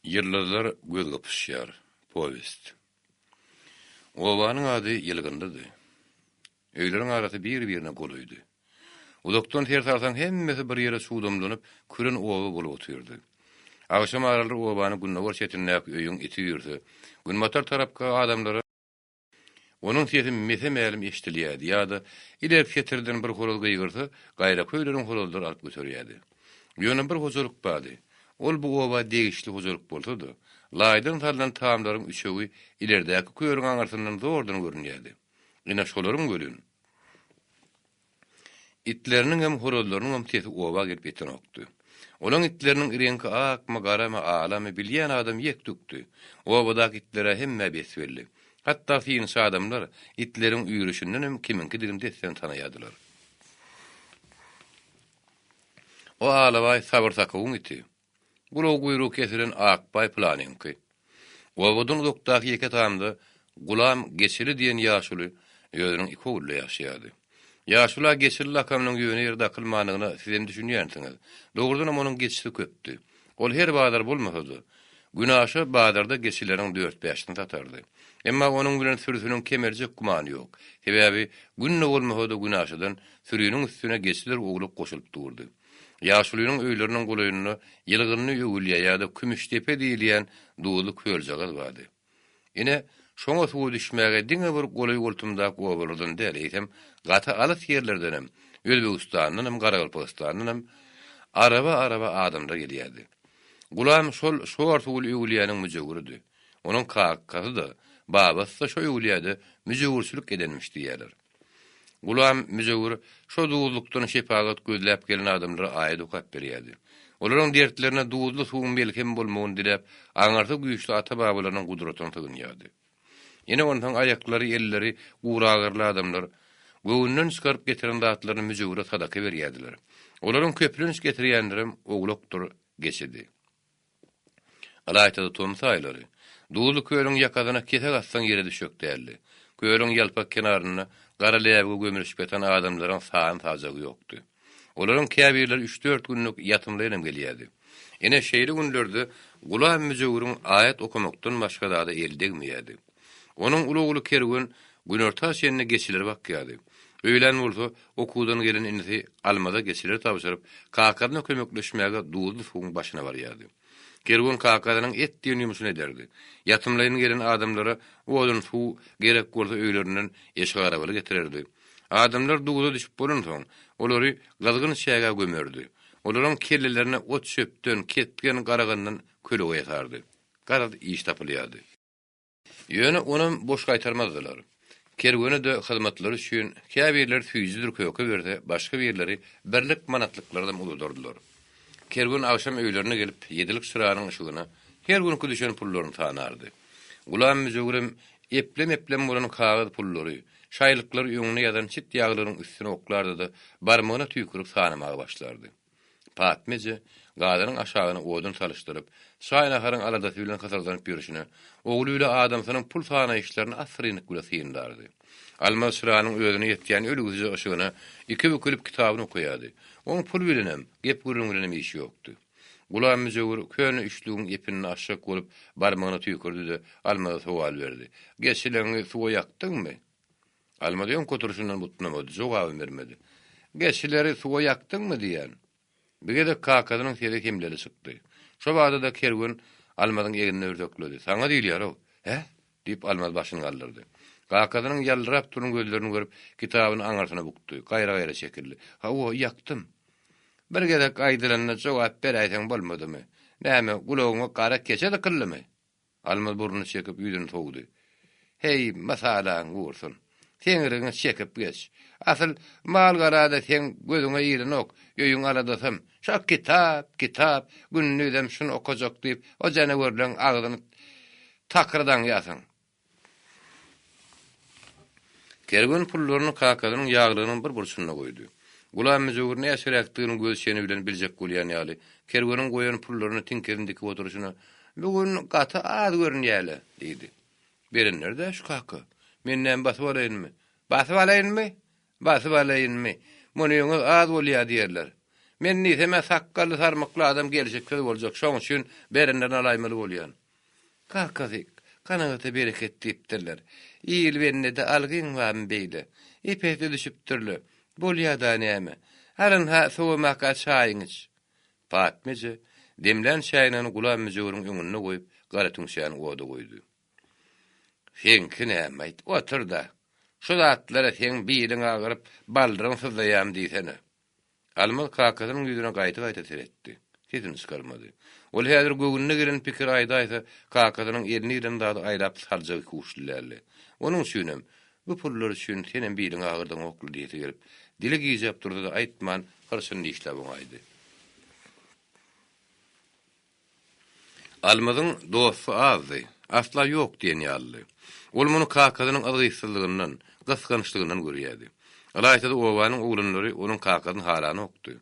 Ýyldyzlar göz gypyşýar. Powest. Obanyň ady Ýylgynlydy. Öýleriň arasy bir-birine golaýdy. Uzakdan ser salsaň hemmesi bir ýere çugdamlanyp, küren oba bolup otyrdy. Agşam aralar obanyň gündogar çetindäki öýüň iti üýrse, günbatar tarapky adamlara Onuň sesi mese-mälim eşidilýärdi ýa-da ilerki setirden bir horaz gygyrsa, gaýraky öýleriň horazlary alyp göterýärdi. Ýöne bir hojalyk bardy. Ol bu oba degişli hojalyk bolsa-da, laýdan salnan tamlaryň üçegi ilerdäki körüň aňyrsyndan zordan görünýärdi. Ine, şolaryň welin, Itleriniňem, horazlarynyňam sesi oba gelip ýetenokdy. Olaň itleriniň reňki akmy, garamy, alamy, bilýän adam ýek-tükdi. Obadaky itler-ä hemmä bes-belli. Hatda synçy adamlar itleriň üýrüşindenem kimiňkidigini dessin tanaýardylar. O alabaý Sabyr sakawyň iti. Gulagy-guýrugy kesilen Akbaý pylanyňky. Obadan uzakdaky ýeke tamda Gulam Geçili diýen ýaşuly özüniň iki ogly bilen ýaşaýardy. Ýaşula Geçili lakamynyň ýöne ýere dakylmandygyna sizem düşünýänsiňiz. Dogrudanam onuň geçisi köpdi. Ol her bazar bolmasa-da, günaşa bazarda geçileriň dört-bäşisini satardy. Emma onuň bilen sürüsiniň kemeljek gümany ýok. Sebäbi günde bolmasa-da günaşadan süriniň üstüne geçidir owlak goşulyp durdy. Ýaşulynyň öýleriniň golaýynda Ýylgynly öwülýä ýa-da Kümüşdepe diýilýän duzly köljagaz bardy. Ine, şoňa suwa düşmäge diňe bir golaý-goltumdaky obalardan däl, eýsem, gaty alys ýerlerdenem, Özbegistandanam, Garagalpagystandanam araba-araba adamlar gelýärdi. Gulam şol şor suwly öwülýäniň müjewüridi. Onuň kakasy-da, babasy-da şo öwülýäde müjewürçilik edenmiş diýýärler. Gulam müjewür şo duzlukdan şepagat gözläp gelen adamlara aýat okap berýärdi. Olaryň dertlerine duzly suwuň melhem bolmagyny diläp, aňyrsy güýçli ata-babalarynyň gudratyna sygynýardy. Ine onsoň aýaklary, elleri guragyryly adamlar göwünden çykaryp getiren zatlaryny müjewüre sadaka berýärdiler. Olaryň köplenç getirýänlerem owlakdyr geçidi. Ylaýta-da tomus aýlary. Duzly kölüň ýakasyna kesek atsaň ýere düşjek däldi. Kölüň ýalpak kenarynda gara läbige gömülişip ýatan adamlaryň sany-sajagy ýokdy. Olaryň käbirleri üç-dört günlük ýatymlaýynam gelýärdi. Ine, şeýle günlerde Gulam müjewüriň aýat okamakdan başga zada eli degmeýärdi. Onuň uly ogly Kerwen günorta çenli geçileri bakýardy. Öýlän bolsa, okuwdan gelen inisi Almaza geçileri tabşyryp, kakasyna kömekleşmäge duzly suwuň başyna barýardy. Kerwen kakasynyň et diýen ýumşuny ederdi. Ýatymlaýyn gelen adamlara odun-suw gerek bolsa öýlerinden eşek-arabaly getirerdi. Adamlar duza düşüp bolansoň, olary gyzgyn çägä gömerdi. Olaryň kellelerine ot-çöpden, ketgen, garagandan kölege ýasardy. Garaz, iş tapylýardy. Ýöne onam boş gaýtarmazdylar. Kerwene-de hyzmatlary üçin käbirleri süýjüdir köke berse, başga birleri birlik manatlyklardan uzadardylar. Kerwen agşam öýlerine gelip, ýedilik çyranyň yşygyna her günki düşen pullaryny sanardy. Gulam müjewürem eplem-eplem bolan kagyz pullary, şaýlyklary öňüne ýazan çit ýaglygynyň üstüne oklardy-da, barmagyna tüýkürip sanamaga başlardy. Patma eje gazanyň aşagyna odun salyşdyryp, çaý-naharyň aladasy bilen hysyrdanyp ýörşüne, ogly bile adamsynyň pul sanaýyşlaryny assyrynlyk bile synlardy. Almaz çyranyň özüne ýetýän ölügsije yşygyna iki bükülip kitabyny okaýardy. Oň pul bilenem, gep-gürrüň bilenem işi ýokdy. Gulam müjewür köne üçlügiň epinini açjak bolup, barmagyna tüýkürdi-de, Almaza sowal berdi, Geçileňi suwa ýakdyňmy? Almaz öňki oturyşyndan butnamady, jogabam bermedi. Geçileri suwa ýakdyňmy diýýän. Bir gezek kakasynyň sesi hemleli çykdy. Şo bada-da Kerwen Almazyň egnine hürsekledi. Saňa diýilýär-ow. Hä? diýip, Almaz başyny galdyrdy. Kakasynyň ýaldyrap duran gözlerini görüp, kitabyny aňyrsyna bukdy, gaýra-gaýra çekildi. Hawa, ýakdym. Bir gezek aýdylanda jogap beräýseň bolmadymy? Näme, gulagyňa gara keçe dykyldymy? Almaz burnuny çekip, ýüzüni sowdy. Heý, mysalaň gursun. Seňrigiňi çekip geç. Asyl, mal-gara-da seň gözüňe ilenok, öýüň aladasam. Şo kitap, kitap, gündizem şuny okajak diýip, o janawerleň agzyny takyr daňýarsyň. Kerwen pullaryny kakasynyň ýaglygynyň bir burçunda goýdy. Gulam müjewür näçeräkdigini göz çeni bilen biljek bolýan ýaly, kerweniň goýan pullaryny tiňkesini dikip oturyşyna, Bu gün gaty az görünýä-le, diýdi. Berenler-dä şu kaka. Men näme basyp alaýynmy? Basyp alaýynmy? Basyp alaýynmy? Munyňyz az bolýa diýerler. Men diýsem-ä sakgally-sarmykly adam gelşiksiz boljak, şoň üçin berenlerini alaýmaly bolýan. Kakasy, Kanagata bereket diýipdirler. Il bendede algyň barmy beýle. Epesli düşüpdir-le. Bolýa-da näme. Al ynha, sowamaka çaýyňy iç. Patma eje, demlän çäýnegini Gulam müjewüriň öňünde goýup, gara tüňçäni oda goýdy. Seňki näme-aýt, otur-da. Şu zatlara seň biliň agyryp, baldyryň syzlaýamy diýsene. Almaz kakasynyň ýüzüne gaýta-gaýta seretdi. Sesini çykarmady. Ol häzir göwnüne gelen pikiri aýdaýsa, kakasynyň eline gelen zady aýlap saljagy ikuçly däldi. Onuň üçinem, Bu pullar üçin senem biliňi agyrdaňokly diýesi gelip, dili gijäp dursa-da aýtman, hyrçyny dişläp oňaýdy. Almazyň dosty azdy, asla ýok diýen ýalydy. Ol muny kakasynyň yzgytsyzlygyndan, gysgançlygyndan görýärdi. Ylaýta-da obanyň oglanlary onuň kakasyny halanokdy.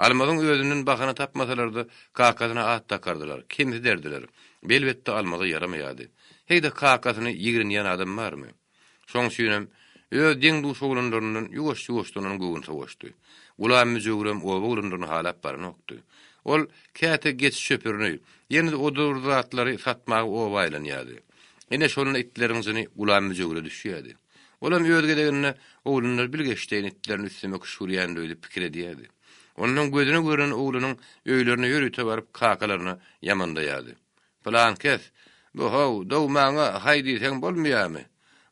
Almazyň özünden bahana tapmasalar-da, kakasyna at dakardylar, kemsiderdiler. Bu elbetde Almaza ýaramaýardy. Heý-de kakasyny ýigrenýän adam barmy? Şoň üçinem, öz deň-duş oglanlaryndan ýuwaş-ýuwaşdan onuň göwni sowaşdy. Gulam müjewürem oba oglanlaryny halap baranokdy. Ol käte geçi çöpürini, ýene-de odur zatlary satmaga oba aýlanýardy. Ine, şonda itleriň jyny Gulam müjewüre düşýärdi. Olam öz gezeginde oglanlar bilgeşleýin itlerini üstüme küşgürýändir öýdüp pikir edýärdi. Ondan gözüne görnen oglanyň öýlerine ýörite baryp kakalaryna ýamanlaýardy. Pylankes, bu how, dogmaňa haý diýseň bolmaýarmy?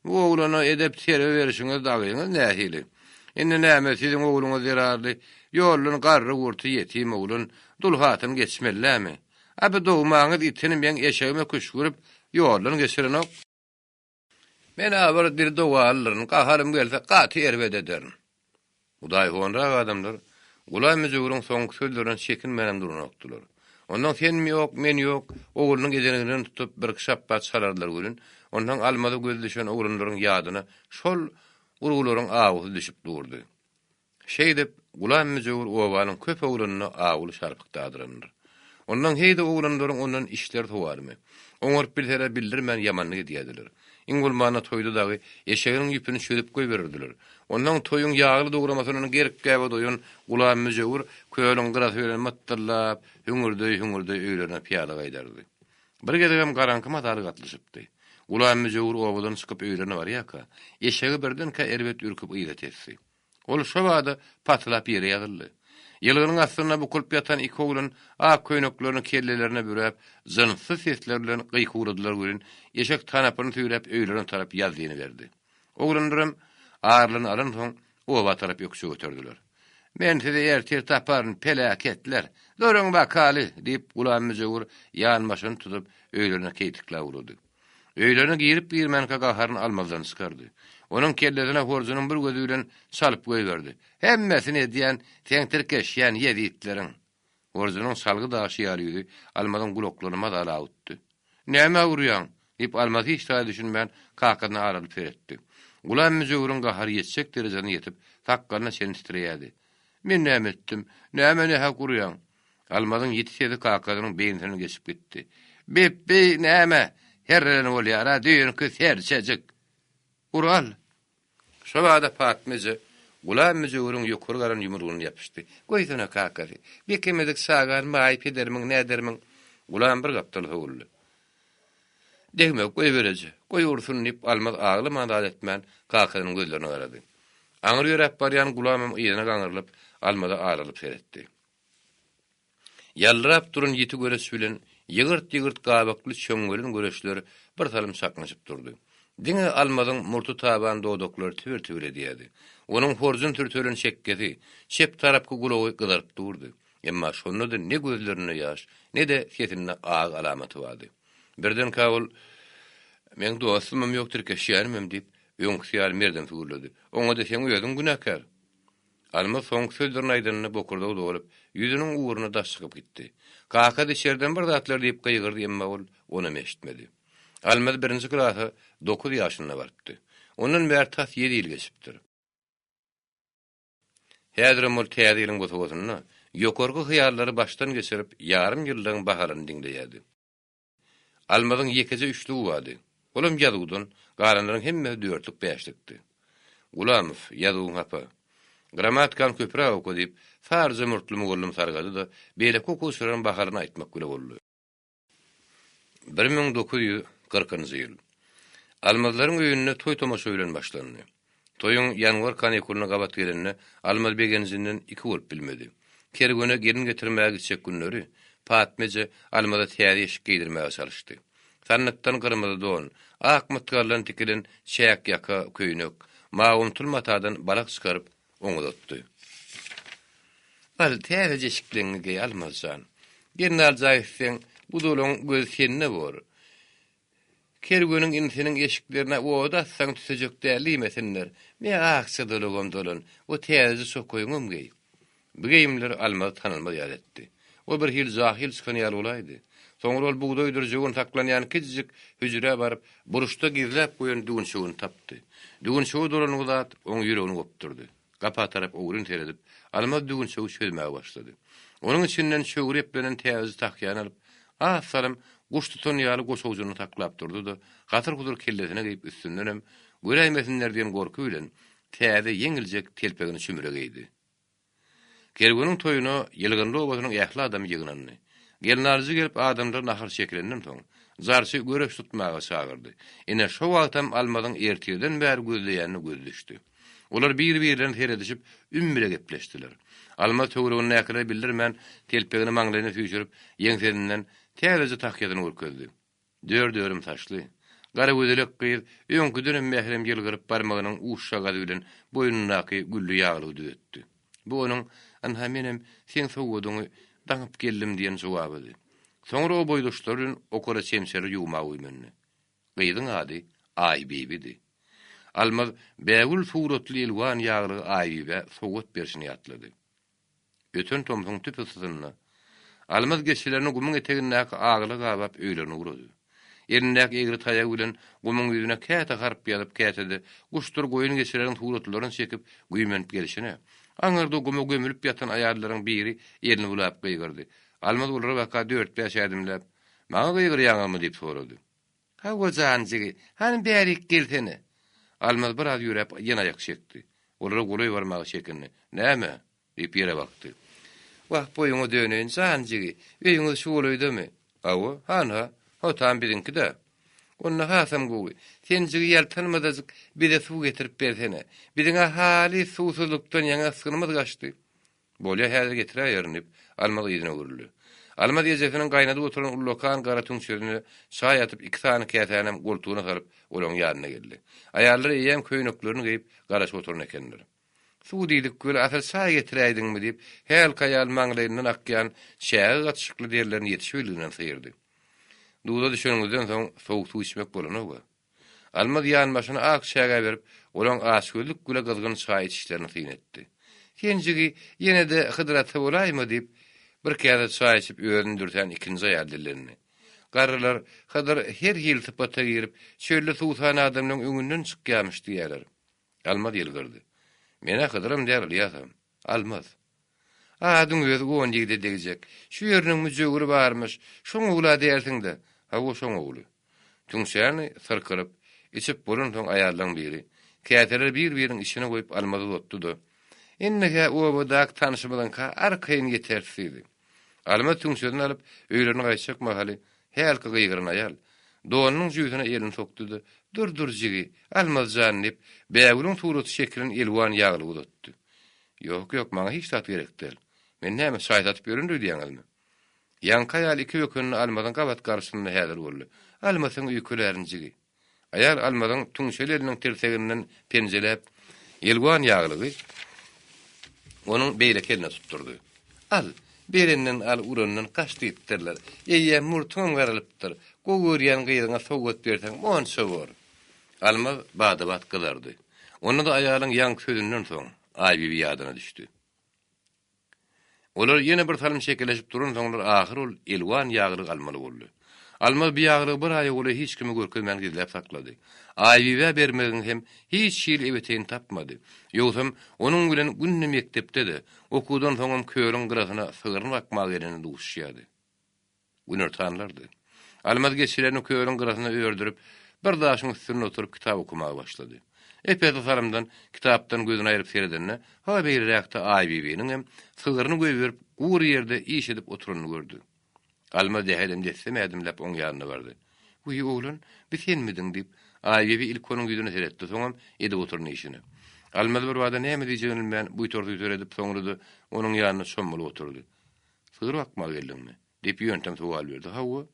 Bu oglana edep-terbiýe berişiňiz dagyňyz nähili? Indi näme, siziň ogluňyz zerarly ýoldan garry-gurty ýetim oglan, dul hatyn geçmelilämi? A bu dogmaňyz itini meň eşegime küşgürip, ýoldan geçirenok. Men-ä bir dil dowalydyryn, gaharym gelse, gaty erbet ederin. Hudaýhonrak adamlar Gulam müjewüriň soňky sözlerinden çekinmänem duranokdylar. Onnoň sen ýok, men ýok, oglunyň ezeneginden tutup, birki şapbat çalardylar welin, onsoň almaza gözi düşen oglanlaryň ýadyna şol urgularyň awusy düşüp durdy. Şeýdip, Gulam müjewür obanyň köp oglanyna awuly şarpyk dadyrandyr. Ondan heý-de oglanlaryň ondan işleri sowarmy? Oňaryp bilseler bildirmän ýamanlyk edýärdiler. Iň bolmanda toýda dagy eşeginiň ýüpüni çözüp goýbererdiler. Ondan toýuň ýagly dogramasynyň gerk-gäbe doýan Gulam müjewür kölüň gyrasy bilen mytdyllap, hüňürdeý-hüňürdeý öýlerine pyýada gaýdardy. Bir gezegem garaňky mazaly gatlyşypdy. Gulam müjewür obadan çykyp öýlerine barýarka, eşegi birdenkä erbet ürküp yza tesdi. Ol şobada patylap ýere ýazyldy. Ýylgynyň astynda bukulyp ýatan iki oglan ak köýneklerini kellelerine büräp, jynssyz sesler bilen gykuwladylar welin, eşek tanapyny süýräp öýlerine tarap ýazzyny berdi. Oglanlaram arlaryny alansoň, oba tarap ökje göterdiler. Men sizi ertir taparyn, peläketler! Duruň bakaly! diýip, Gulam müjewür ýanbaşyny tutup, öýlerine keýtikläp ugrady. Öýlerine girip-girmänkä gaharyny almazdan çykardy. Onuň kellesine horjunyň bir gözi bilen çalyp goýberdi. Hemmesini edýän seň tirkeşýän ýezitleriň! Horjunyň çalgy daşy ýaly ýüzi Almazyň gulaklaryny mazaly awutdy. Nämä urýaň? diýip, Almaz hiç zada düşünmän, kakasyna aralyp seretdi. Gulam müjewüriň gahary ýetjek derejesine ýetip, sakgalyna çenli titreýärdi. Men näme etdim? Nämä nähak urýaň? Almazyň ýiti sesi kakasynyň beýnisinden geçip gitdi. Bip-bi, näme? Herrelen bolýar-a, düýnki serçejik! Ur al! Şo bada Patma eje Gulam müjewüriň ýokary galan ýumrugyna ýapyşdy. Goýsana, kakasy! Bekemedik çagany maýyp edermiň, nädermiň? Gulam bir gapdal sowuldy. Degme, goýber eje, goý ursun, diýip, Almaz aglaman zat etmän, kakasynyň gözlerine garady. Aňry ýöräp barýan Gulamam yzyna gaňrylyp, Almaza aralyp seretdi. Ýaldyrap duran ýiti göreç bilen ýygyrt-ýygyrt gabakly çöňňelen göreçler bir salym çaknyşyp durdy. Diňe Almazyň murty taban dodaklary tibir-tibir edýärdi. Onuň horjun sürtelen çekgesi, çep tarapky gulagy gyzaryp durdy. Emma şonda-da ne gözlerinde ýaş, ne-de sesinde agy alamaty bardy. Birdenkä ol, Meň dostumam ýok, tirkeşýänimem diýip, öňküsi ýaly merdemsi gürledi. Oňa-da seň özüň günäkär. Almaz soňky sözlerini aýdanda bokurdagy dolup, ýüzüniň ugruna daş çykyp gitdi. Kakasy içerden bir zatlar diýip gygyrdy, emma ol onam eşitmedi. Almaz birinji klasa dokuz ýaşynda barypdy. Ondan bäri tas ýedi ýyl geçipdir. Häzirem ol täze ýylyň bosagasynda ýokarky hyýallary başdan geçirip, ýarym ýyllygyň baharyny diňleýärdi. Almazyň ýekeje üçlügi bardy. Olam ýazuwdan, galanlaryň hemmesi dörtlük-bäşlikdi. Gulamow, ýazuwyň hapa. Grammatikany köpräk oka diýip, saryja murtly mugallym sargady-da, beýleki okuwçylaryň bahalaryny aýtmak bile boldy. 1940-njy ýyl. Almazlaryň öýünde toý-tomaşa bilen başlandy. Toýuň ýanwar kanikulyna gabat gelenine Almaz begenjinden iki bolup bilmedi. Kerwene gelin getirmäge gitjek günleri Patma eje Almaza täze eşik geýdirmäge çalyşdy. Sandykdan gyrmyzy don, ak mytgaldan tikilen çäk ýaka köýnek, mawumtyl matadan balak çykaryp, oňa uzatdy. Al, täzeje eşikleňňi geý, Almaz jan. Gelnalyja gitseň, gudalaň gözi sende bor. Kerweniň inisiniň eşiklerine oda atsaň tütejek däl diýmesinler. Me akja dolagam dolan, o täzeje çokaýyňam geý. Bu geýimler Almazy tanalmaz ýaly etdi. Ol bir hili jahyl çykan ýaly bolaýdy. Soňra ol bugdaýdyr jöwen saklanýan kiçijik hüjrä baryp, burçda gizläp goýan düwünçegini tapdy. Düwünçege dolangy zat oň ýüregini gopdurdy. Gapa tarap ogryn seredip, Almaz düwünçegi çözmäge başlady. Onuň içinden çöwri eplenen täzeje tahýany alyp, az salym guş tutan ýaly goşawjyny saklap durdy-da, hasyr-husyr kellesine geýip üstündenem, göräýmesinler diýen gorky bilen, täze ýeňiljek telpegini çümre geýdi. Kerweniň toýuna Ýylgynly obasynyň ähli adamy ýygnandy. Gelnalyjy gelip adamlar nahar çekilenden soň, jarçy göreş tutmaga çagyrdy. Ine, şo wagtam Almazyň ertirden bäri gözleýänine gözi düşdi. Olar bir-birlerine seredişip, üm bile gepleşdiler. Almaz töweregindäkilere bildirmän, telpegini maňlaýyna süýşürip, ýeňsesinden täzeje tahýasyny görkezdi. Dört-örüm saçly, garagözelek gyz öňküdenem mährem ýylgyryp barmagynyň uçjagazy bilen boýnundaky gülli ýaglygy düzetdi. Bu onuň, Ynha menem seň sowgadyňy daňyp geldim diýen jogabydy. Soňra o boýdaşlary bilen okara çemçeleri ýuwmaga güýmendi. Gyzyň ady Aýbibidi. Almaz bägül suratly elwan ýaglygy Aýbibä sowgat berşini ýatlady. Öten tomsuň tüp yssysynda Almaz geçilerini gumuň etegindäki agyla gabap öýlerine ugrady. Elindäki egri taýagy bilen gumuň ýüzüne käte harp ýazyp, käte-de guşdur goýun geçileriň suratlaryny çekip güýmenip gelşine, aňyrda guma gömülip ýatan aýallaryň biri elini bulap gygyrdy. Almaz olara baka dört-bäş ädimläp, Maňa gygyrýaňyzmy? diýip sorady. Hawa, jan jigi, hany bärik gelsene. Almaz biraz ýöräp, ýene aýak çekdi. Olara golaý barmaga çekindi. Näme? diýip ýere bakdy. Wah, boýuňa döneýin, jan jigi, öýüňiz şu golaýdamy? Hawa, hanha, hotam biziňki-dä. Onda hasam gowy. Sen jigi ýaltanmadajyk bize suw getirip bersene. Biziň-ä halys suwsuzlykdan ýaňa ysgynymyz gaçdy. Bolýa, häzir getiräýerin, diýip, Almaz yzyna öwrüldi. Almaz ejesiniň gaýnadyp oturan ullakan gara tüňçesine çaý atyp, iki sany käsänem goltugyna salyp, olaryň ýanyna geldi. Aýallar eýýäm köýneklerini geýip, garaşyp oturan ekenler. Suw diýdik weli, asyl çaý getiräýdiňmi, diýip, hälki aýal maňlaýyndan akýan çäge gatyşykly derlerini ýetişibildiginden sygyrdy. Duza düşeniňizden soň sowuk suw içmek bolanok-a. Almaz ýanbaşyny ak çägä berip, olaň açgözlük bile gyzgyn çaý içişlerini syn etdi. Sen jigi, ýene-de Hydyr ata bolaýma diýip, bir käse çaý içip özüni dürsän ikinji aýal dillendi. Garrylar, Hydyr her hili sypata girip, çölde suwsan adamlaň öňünden çykýamyş diýýäler. Almaz ýylgyrdy. Men-ä Hydyram däl, Ylýasam. Almaz. Adyň özi on ýigide degjek. Şu ýeriniň müjewüri barmyş. Şoň ogul-a dälsiň-dä? Hawa, şoň ogly. Tüňçäni syrkyryp, içip bolansoň aýallaň biri, käseleri bir-biriniň içine goýup Almaza uzatdy-da, Indi-hä obadaky tanşymyzyňka arkaýyn ýeteris diýdi. Almaz tüňçesini alyp, öýlerine gaýtjak mahaly, hälki gygyran aýal, donunyň jübüsine elini sokdy-da, Dur, dur jigi, Almaz jan diýip, bägülüň suraty çekilen elwan ýaglygy uzatdy. Ýok, ýok, maňa hiç zat gerek däl. Men näme, çaý satyp ýören öýdýäňizmi? Ýaňky aýal iki bökenini Almazyň gabat garşysynda häzir boldy. Almasyň öýkelärin jigi. Aýal Almazyň tüňçeli eliniň tirseginden penjeläp, elwan ýaglygy onuň beýleki eline tutdurdy. Al, berenden al, urandan gaç diýipdirler. Eýýäm murtuňam garalypdyr. Gowy görýän gyzyňa sowgat berseň monça bor. Almaz bada-bat gyzardy. Onda-da aýalyň ýaňky sözünden soň, Aýbibi ýadyna düşdi. Olar ýene bir salym çekeleşip duransoňlar ahyr ol elwan ýaglyk almaly boldy. Almaz bu ýaglygy bir aýa golaý hiç kime görkezmän gizläp saklady. Aýbibä bermegiň hem hiç hili ebeteýini tapmady. Ýogsam, onuň bilen günde mekdepde-de, okuwdan soňam kölüň gyrasyna sygryny bakmaga gelende duşuşýardy. Günortanlardy. Almaz geçilerini kölüň gyrasynda ördürip, bir daşyň üstünde oturyp kitap okamaga başlady. Ep-esli salymdan kitapdan gözüni aýryp seredende, ha beýleräkde Aýbibiniňem sygyryny goýberip gury ýerde iş edip oturanyny gördi. Almaz jähedem dessem ädimläp oň ýanyna bardy. Wiý, oglan, bi senmidiň? diýip, Aýbibi ilki onuň ýüzüne seretdi, soňam edip oturan işine. Almaz birbada näme diýjegini bilmän, buýtar-suýtar edip, soňra-da onuň ýanynda çommalyp oturdy. Sygyr bakmaga geldiňmi? Diýip, ýöntem sowal berdi. Hawa.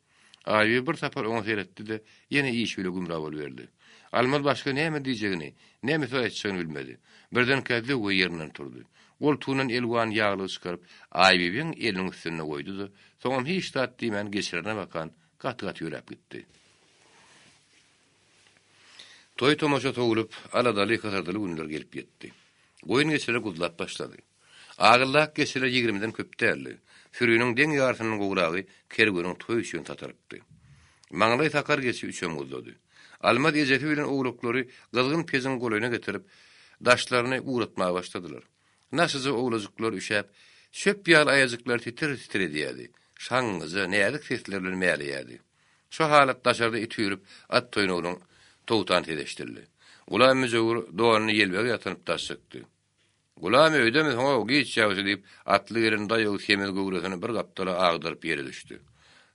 Aýbibi bir sapar oňa seretdi-de, ýene işi bile gümra boluberdi. Almaz başga näme diýjegini, näme söz aýtjagyny bilmedi. Birdenkä zöwwe ýerinden turdy. Goltugyndan elwan ýaglygy çykaryp, Aýbibiň eliniň üstünde goýdy-da, soňam hiç zat diýmän geçirerine bakan gaty-gaty ýöräp gitdi. Toý-tomaşa sowulyp, aladaly, hysyrdyly günler gelip ýetdi. Goýun-geçiler guzlap başlady. Agyllak geçiler ýigrimiden köp däldi. Süriniň deň ýarysyndan gowragy kerweniň toý üçin satalypdy. Maňlaý sakar geçi üçem guzlady. Almaz ejesi bilen owlaklary gyzgyn pejiň golaýyna getirip, daşlaryny guratmaga başladylar. Naşyja owlajyklar üşäp, çöp ýaly aýajyklary titir-titir edýärdi, şaňňyja, näzik sesler bilen mäleýärdi. Şo halat daşarda it üýrüp, at toýnagynyň towtan sesi eşidildi. Gulam müjewür donuny ýelbege ýatynyp daş çykdy. Gulam öýdemisiň-ow, giç ýagşy, diýip, atly gelen daýaw semiz göwresini bir gapdala agdaryp ýere düşdi.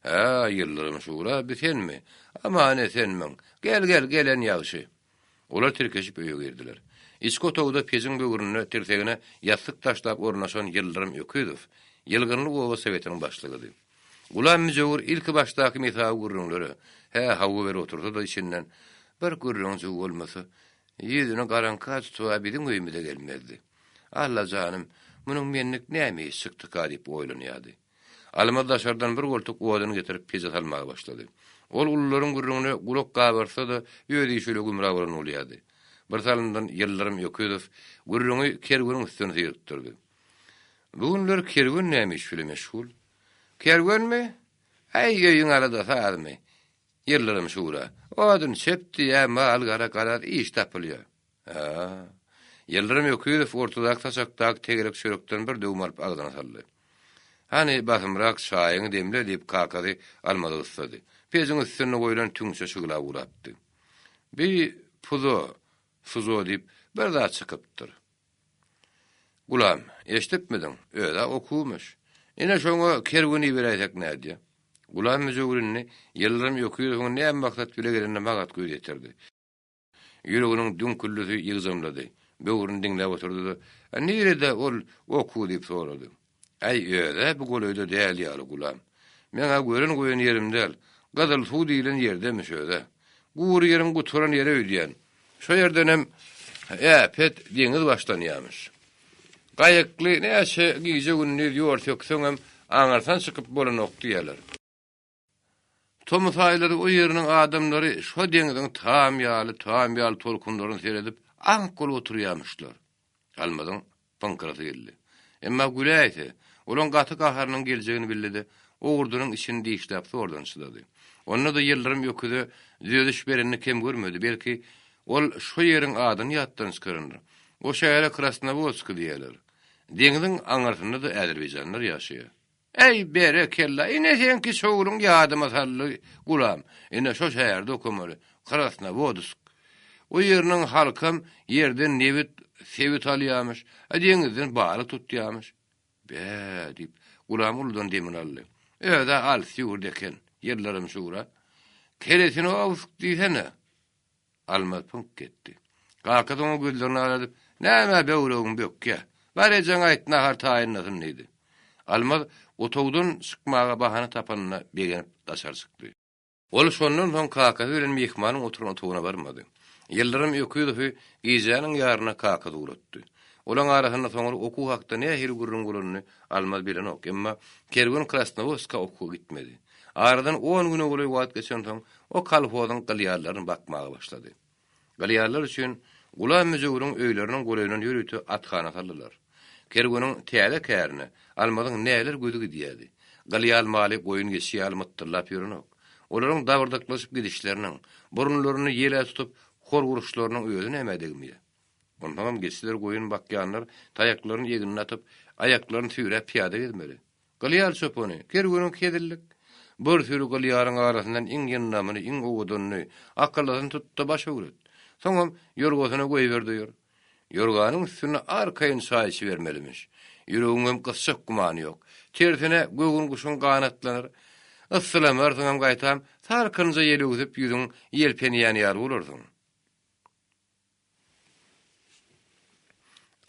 Hä, Ýyldyrym şura, bi senmi? Aman-esenmiň? Gel, gel, gelen ýagşy. Olar tirkeşip öýe girdiler. Içki otagda pejiň böwründe tirsegine ýassyk taşlap ornaşan Ýyldyrym Öküzow Ýylgynly oba sowetiniň başlygydy. Gulam müjewür ilki başdaky mesawy gürrüňlere, hä, hawa berip otursa-da içinden, Bir gürrüňjigi bolmasa, Ýüzüni garaňka tutup-a biziň öýümize gelmezdi. Alla janym, munuň menlik näme işi çykdyka diýip oýlanýardy. Almaz daşardan bir goltuk odun getirip peje salmaga başlady. Ol ulularyň gürrüňine gulak gabartsa-da, öz işi bile gümra bolan bolýardy. Bir salymdan Ýyldyrym Öküzow gürrüňi kerweniň üstüne syrykdyrdy. Bu günler kerwen näme iş bile meşgul? Kerwenmi? Äý, öýüň aladasy azmy? Ýyldyrym şura, Odun çöp diýýä, mal-gara garaz iş tapylýa. Hä. Ýyldyrym Öküzow ortadaky saçakdaky tegelek çörekden bir döwüm alyp agzyna saldy. Hany, basymrak çaýyňy demle, diýip, kakasy Almazy gyssady. Pejiň üstünde goýlan tüňçe şyglap ugrapdy. Bi puzo, suzo diýip, bir zat çykypdyr. Gulam, eşidipmidiň, öz-ä okuwmyş. Ine şoňa kerwen iberäýsek nädýä? Gulam müjewür indi Ýyldyrym Öküzowyň näme maksat bile gelenine magat göz ýetirdi. Ýüreginiň düňküldisi ýygjamlady. Böwrüni diňläp oturdy-da, Nirede ol okuw diýip sorady. Äý, öz-ä bu golaýda däl ýaly, Gulam. Meň-ä gören goýan ýerim däl. Gyzyl suw diýlen ýerdemiş öz-ä. Gury ýeriň gutaran ýeri öýdýän. Şo ýerdenem äpet deňiz başlanýamyş. Gaýykly näçe gije-gündiz ýol sökseňem, aňyrsan çykyp bolanok diýýärler. Tomus aýlary o ýeriniň adamlary şo deňziň tam ýaly, tam ýaly tolkunlaryna seredip, aňk bolup oturýamyşlar. Almazyň pyňkyrasy geldi. Emma güläýse, olaň gaty gaharynyň geljegini bildi-de, owurdynyň içini dişläp zordan çydady. Onda-da Ýyldyrym öküze düzediş berenini kem görmedi, belki, ol şo ýeriň adyny ýatdan çykarandyr. O şähere Krasnowodsk diýýärler. Deňziň aňyrsynda-da azerbaýjanlar ýaşaýar. Äý, berekella, ine seňki şowluň ýadyma saldy, Gulam. Ine şo şäherde okamaly, Krasnowodsk. O ýeriniň halkam ýerden nebit, sebit alýamyş, a deňizden balyk tutýamyş. Bä, diýip, Gulam uludan demini aldy. Öz-ä alys ýurt eken, ýyllaram şura. Keresinowsk diýsene. Almaz pyňk etdi. Kakasy oňa gözlerini alardyp, Nämä böwregiň bökýä? Bar ejeňe aýt, nahar taýynlasyn diýdi. Almaz otagdan çykmaga bahana tapanyna begenip daşary çykdy. Ol şondan soň kakasy bilen myhmanyň oturan otagyna barmady. Ýyldyrym Öküzowy gijäniň ýaryna kakasy ugratdy. Olaň arasynda soňra okuw hakda nähili gürrüň bolanyny Almaz bilenok, emma Kerwen Krasnowodska okuwa gitmedi. Aradan on güne golaý wagt geçensoň, o kolhozyň gylýallaryny bakmaga başlady. Gylýallar üçin Gulam müjewüriň öýleriniň golaýyndan ýörite athana saldylar. Kerweniň täze kärine Almazyň näler gözi gidýärdi. Gylýal maly goýun-geçi ýaly mytdyllap ýörenok. Olaryň dabyrdaklaşyp gidişleriniň, burunlaryny ýele tutup hor uruşlarynyň özi nämä degmeýär. Onsoňam geçiler goýun bakýanlar taýaklaryny egnine atyp, aýaklaryny süýräp pyýada gezmeli. Gylýal çopany, kerweniň hezillik. Bir süri gylýalyň arasyndan iň ýyndamyny, iň owadanyny, akyllysyny tut-da baş öwret. Soňam ýorgasyna goýber-de ýör. Ýorganyň üstünde arkaýyn çaý içibermelimiş. Ýüregiňem gysjak gümany ýok. Tersine, göwün guşuň ganatlanar. Yssylamarsyňam gaýtam, salkynja ýel öwsüp ýüzüň ýelpenýän ýaly bolarsyň.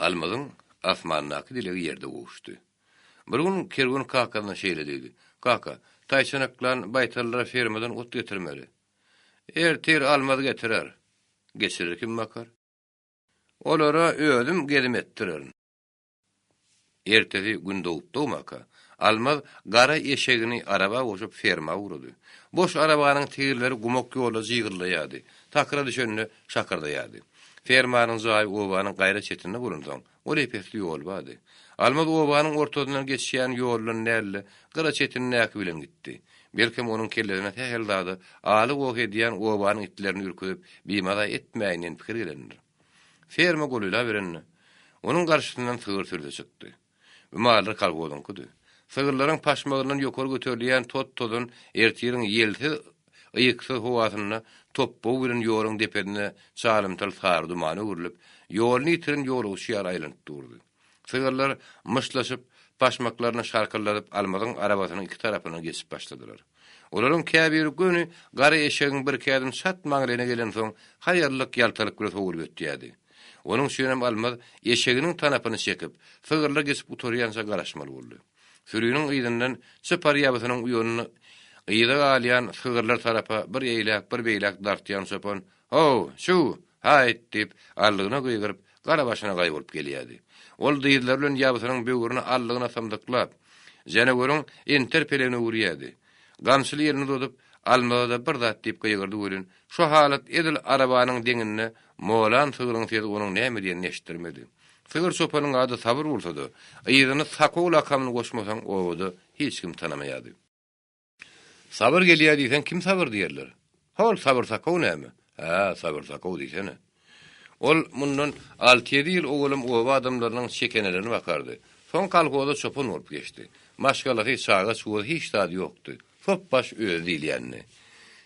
Almazyň asmandaky dilegi ýerde gowuşdy. Bir gün Kerwen kakasyna şeýle diýdi, Kaka, taýçanaklan baýtallara fermadan ot getirmeli. Ertir Almaz getirer. Geçirer kim bakar? Olara özüm gezim etdirerin. Ertesi gün dogup-dogmaka, Almaz gara eşegini araba goşup ferma ugrady. Boş arabanyň tigirleri gumak ýolda jygyllaýardy, takyra düşende şakyrdaýardy. Fermanyň jaýy obanyň gaýra çetinde bolansoň, ol ep-esli ýol bardy. Almaz obanyň ortasyndan geçýän ýoldan däl-de, gyra çetindäki bilen gitdi. Belkem onuň kellesine sähel zada aly-goh edýän obanyň itlerini ürküzip, bimaza etmäýin diýen pikir gelendir. Ferma golaýlaberende, onuň garşysyndan sygyr sürüsi çykdy. Bu mallar kolhozyňkydy. Sygyrlaryň paşmagyndan ýokary göterilýän tot-tozan ertiriň ýelsiz, yýksyz howasynda topbagy bilen ýoluň depesinde çalymtyl sary dumana öwrülip, ýoluny ýitiren ýolagçy ýaly aýlanyp durdy. Sygyrlar myşlaşyp, paşmaklaryny şarkyldadyp Almazyň arabasynyň iki tarapyndan geçip başladylar. Olaryň käbiri göni gara eşegiň bir kädim çat maňlaýyna gelensoň, haýallyk, ýaltalyk bilen sowulyp ötýärdi. Onuň üçinem Almaz eşeginiň tanapyny çekip, sygyrlar geçip gutarýança garaşmaly boldy. Süriniň yzyndan çypar ýabysynyň uýanyny yza galýan sygyrlar tarapa bir eýläk, bir beýläk dartýan çopan, How, şuw, haýt! diýip, allygyna gygyryp, gara başyna gaýbolup gelýärdi. Ol dyzlary bilen ýabysynyň böwrüni allygyna symdyklap, janaweriň enter pelegine öwürýärdi. Gamçyly elini uzadyp, Almaza-da bir zat diýip gygyrdy welin, şo halat edil arabanyň deňinde molan sygryň sesi onuň näme diýenini eşitdirmedi. Sygyr çopanyň ady Sabyr bolsa-da, yzyna Sakow lakamyny goşmasaň obada hiç kim tanamaýardy. Sabyr gelýär diýseň kim Sabyr diýerler. Hol Sabyr Sakow näme? Hä, Sabyr Sakow diýsene. Ol mundan alty-ýedi ýyl owalam oba adamlarynyň çekenelerini bakardy. Soň kolhoza çopan bolup geçdi. Maşgalasy, çaga-çugasy hiç zady ýokdy. Sopbaş özi diýilýändi.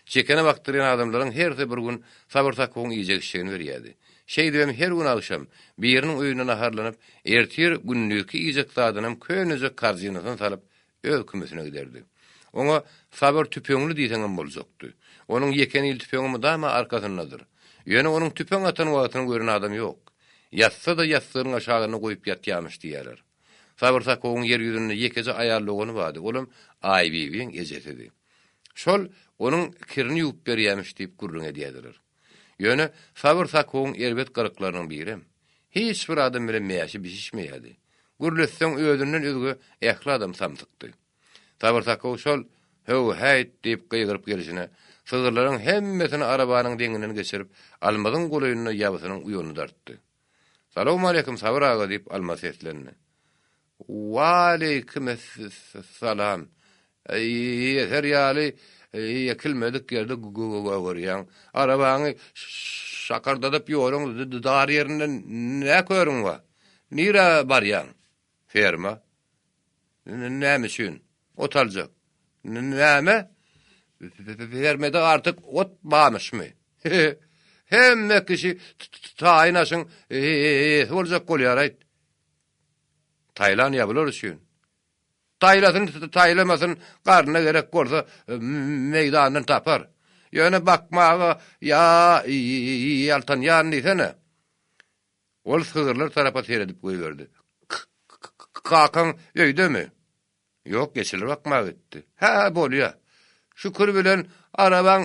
Çekene bakdyrýan adamlaryň hersi bir gün Sabyr Sakowyň iýjek-içjegini berýärdi. Şeýdibem her gün agşam biriniň öýünde naharlanyp, ertir gündizki iýjek zadynam könejek korzinasyna salyp, öz kümesine giderdi. Oňa Sabyr tüpeňli diýseňem boljakdy. Onuň ýeke nil tüpeňi mydama arkasyndadyr. Ýöne onuň tüpeň atan wagtyny gören adam ýok. Ýatsa-da ýassygynyň aşagynda goýup ýatýamyş diýýärler. Sabyr Sakowyň ýer ýüzünde ýekeje aýal dogany bardy, olam Aýbibiň ejesidi. Şol onuň kirini ýuwup berýämiş diýip gürrüň edýärdiler. Ýöne Sabyr Sakowyň erbet gylyklarynyň birem, hiç bir adam bilen mäşi bişişmeýärdi. Gürletseň özünden özge ähli adam samsykdy. Sabyr Sakow şol Höw-häýt diýip gygyryp gelşine, sygyrlaryň hemmesini arabanyň deňinden geçirip, Almazyň golaýynda ýabysynyň uýanyny dartdy. Salowmaleýkim, Sabyr aga diýip Almaz seslendi. Waleýkimessalam. Ýeser ýaly ýekilmedik ýerde gögerýäň. Arabaňy şakyrdadyp ýoluň dar ýerinde nä körüň bar? Nirä barýaň? Ferma. Näme üçin? Ot aljak. Näme? Fermede artyk ot barmyşmy? Hemme kişi taýyn aşyň eýesi boljak bolýar-aýt. Taýlan ýa bular üçin. Taýlasyn, taýlamasyn, garnyna gerek bolsa meýdandan tapar. Ýöne bakmaga ýa ýaltanýan diýsene. Ol sygyrlar tarapa seredip goýberdi. Kakaň öýdemi? Ýok, geçiler bakmaga gitdi. Hä, bolýa. Şükür bilen arabaň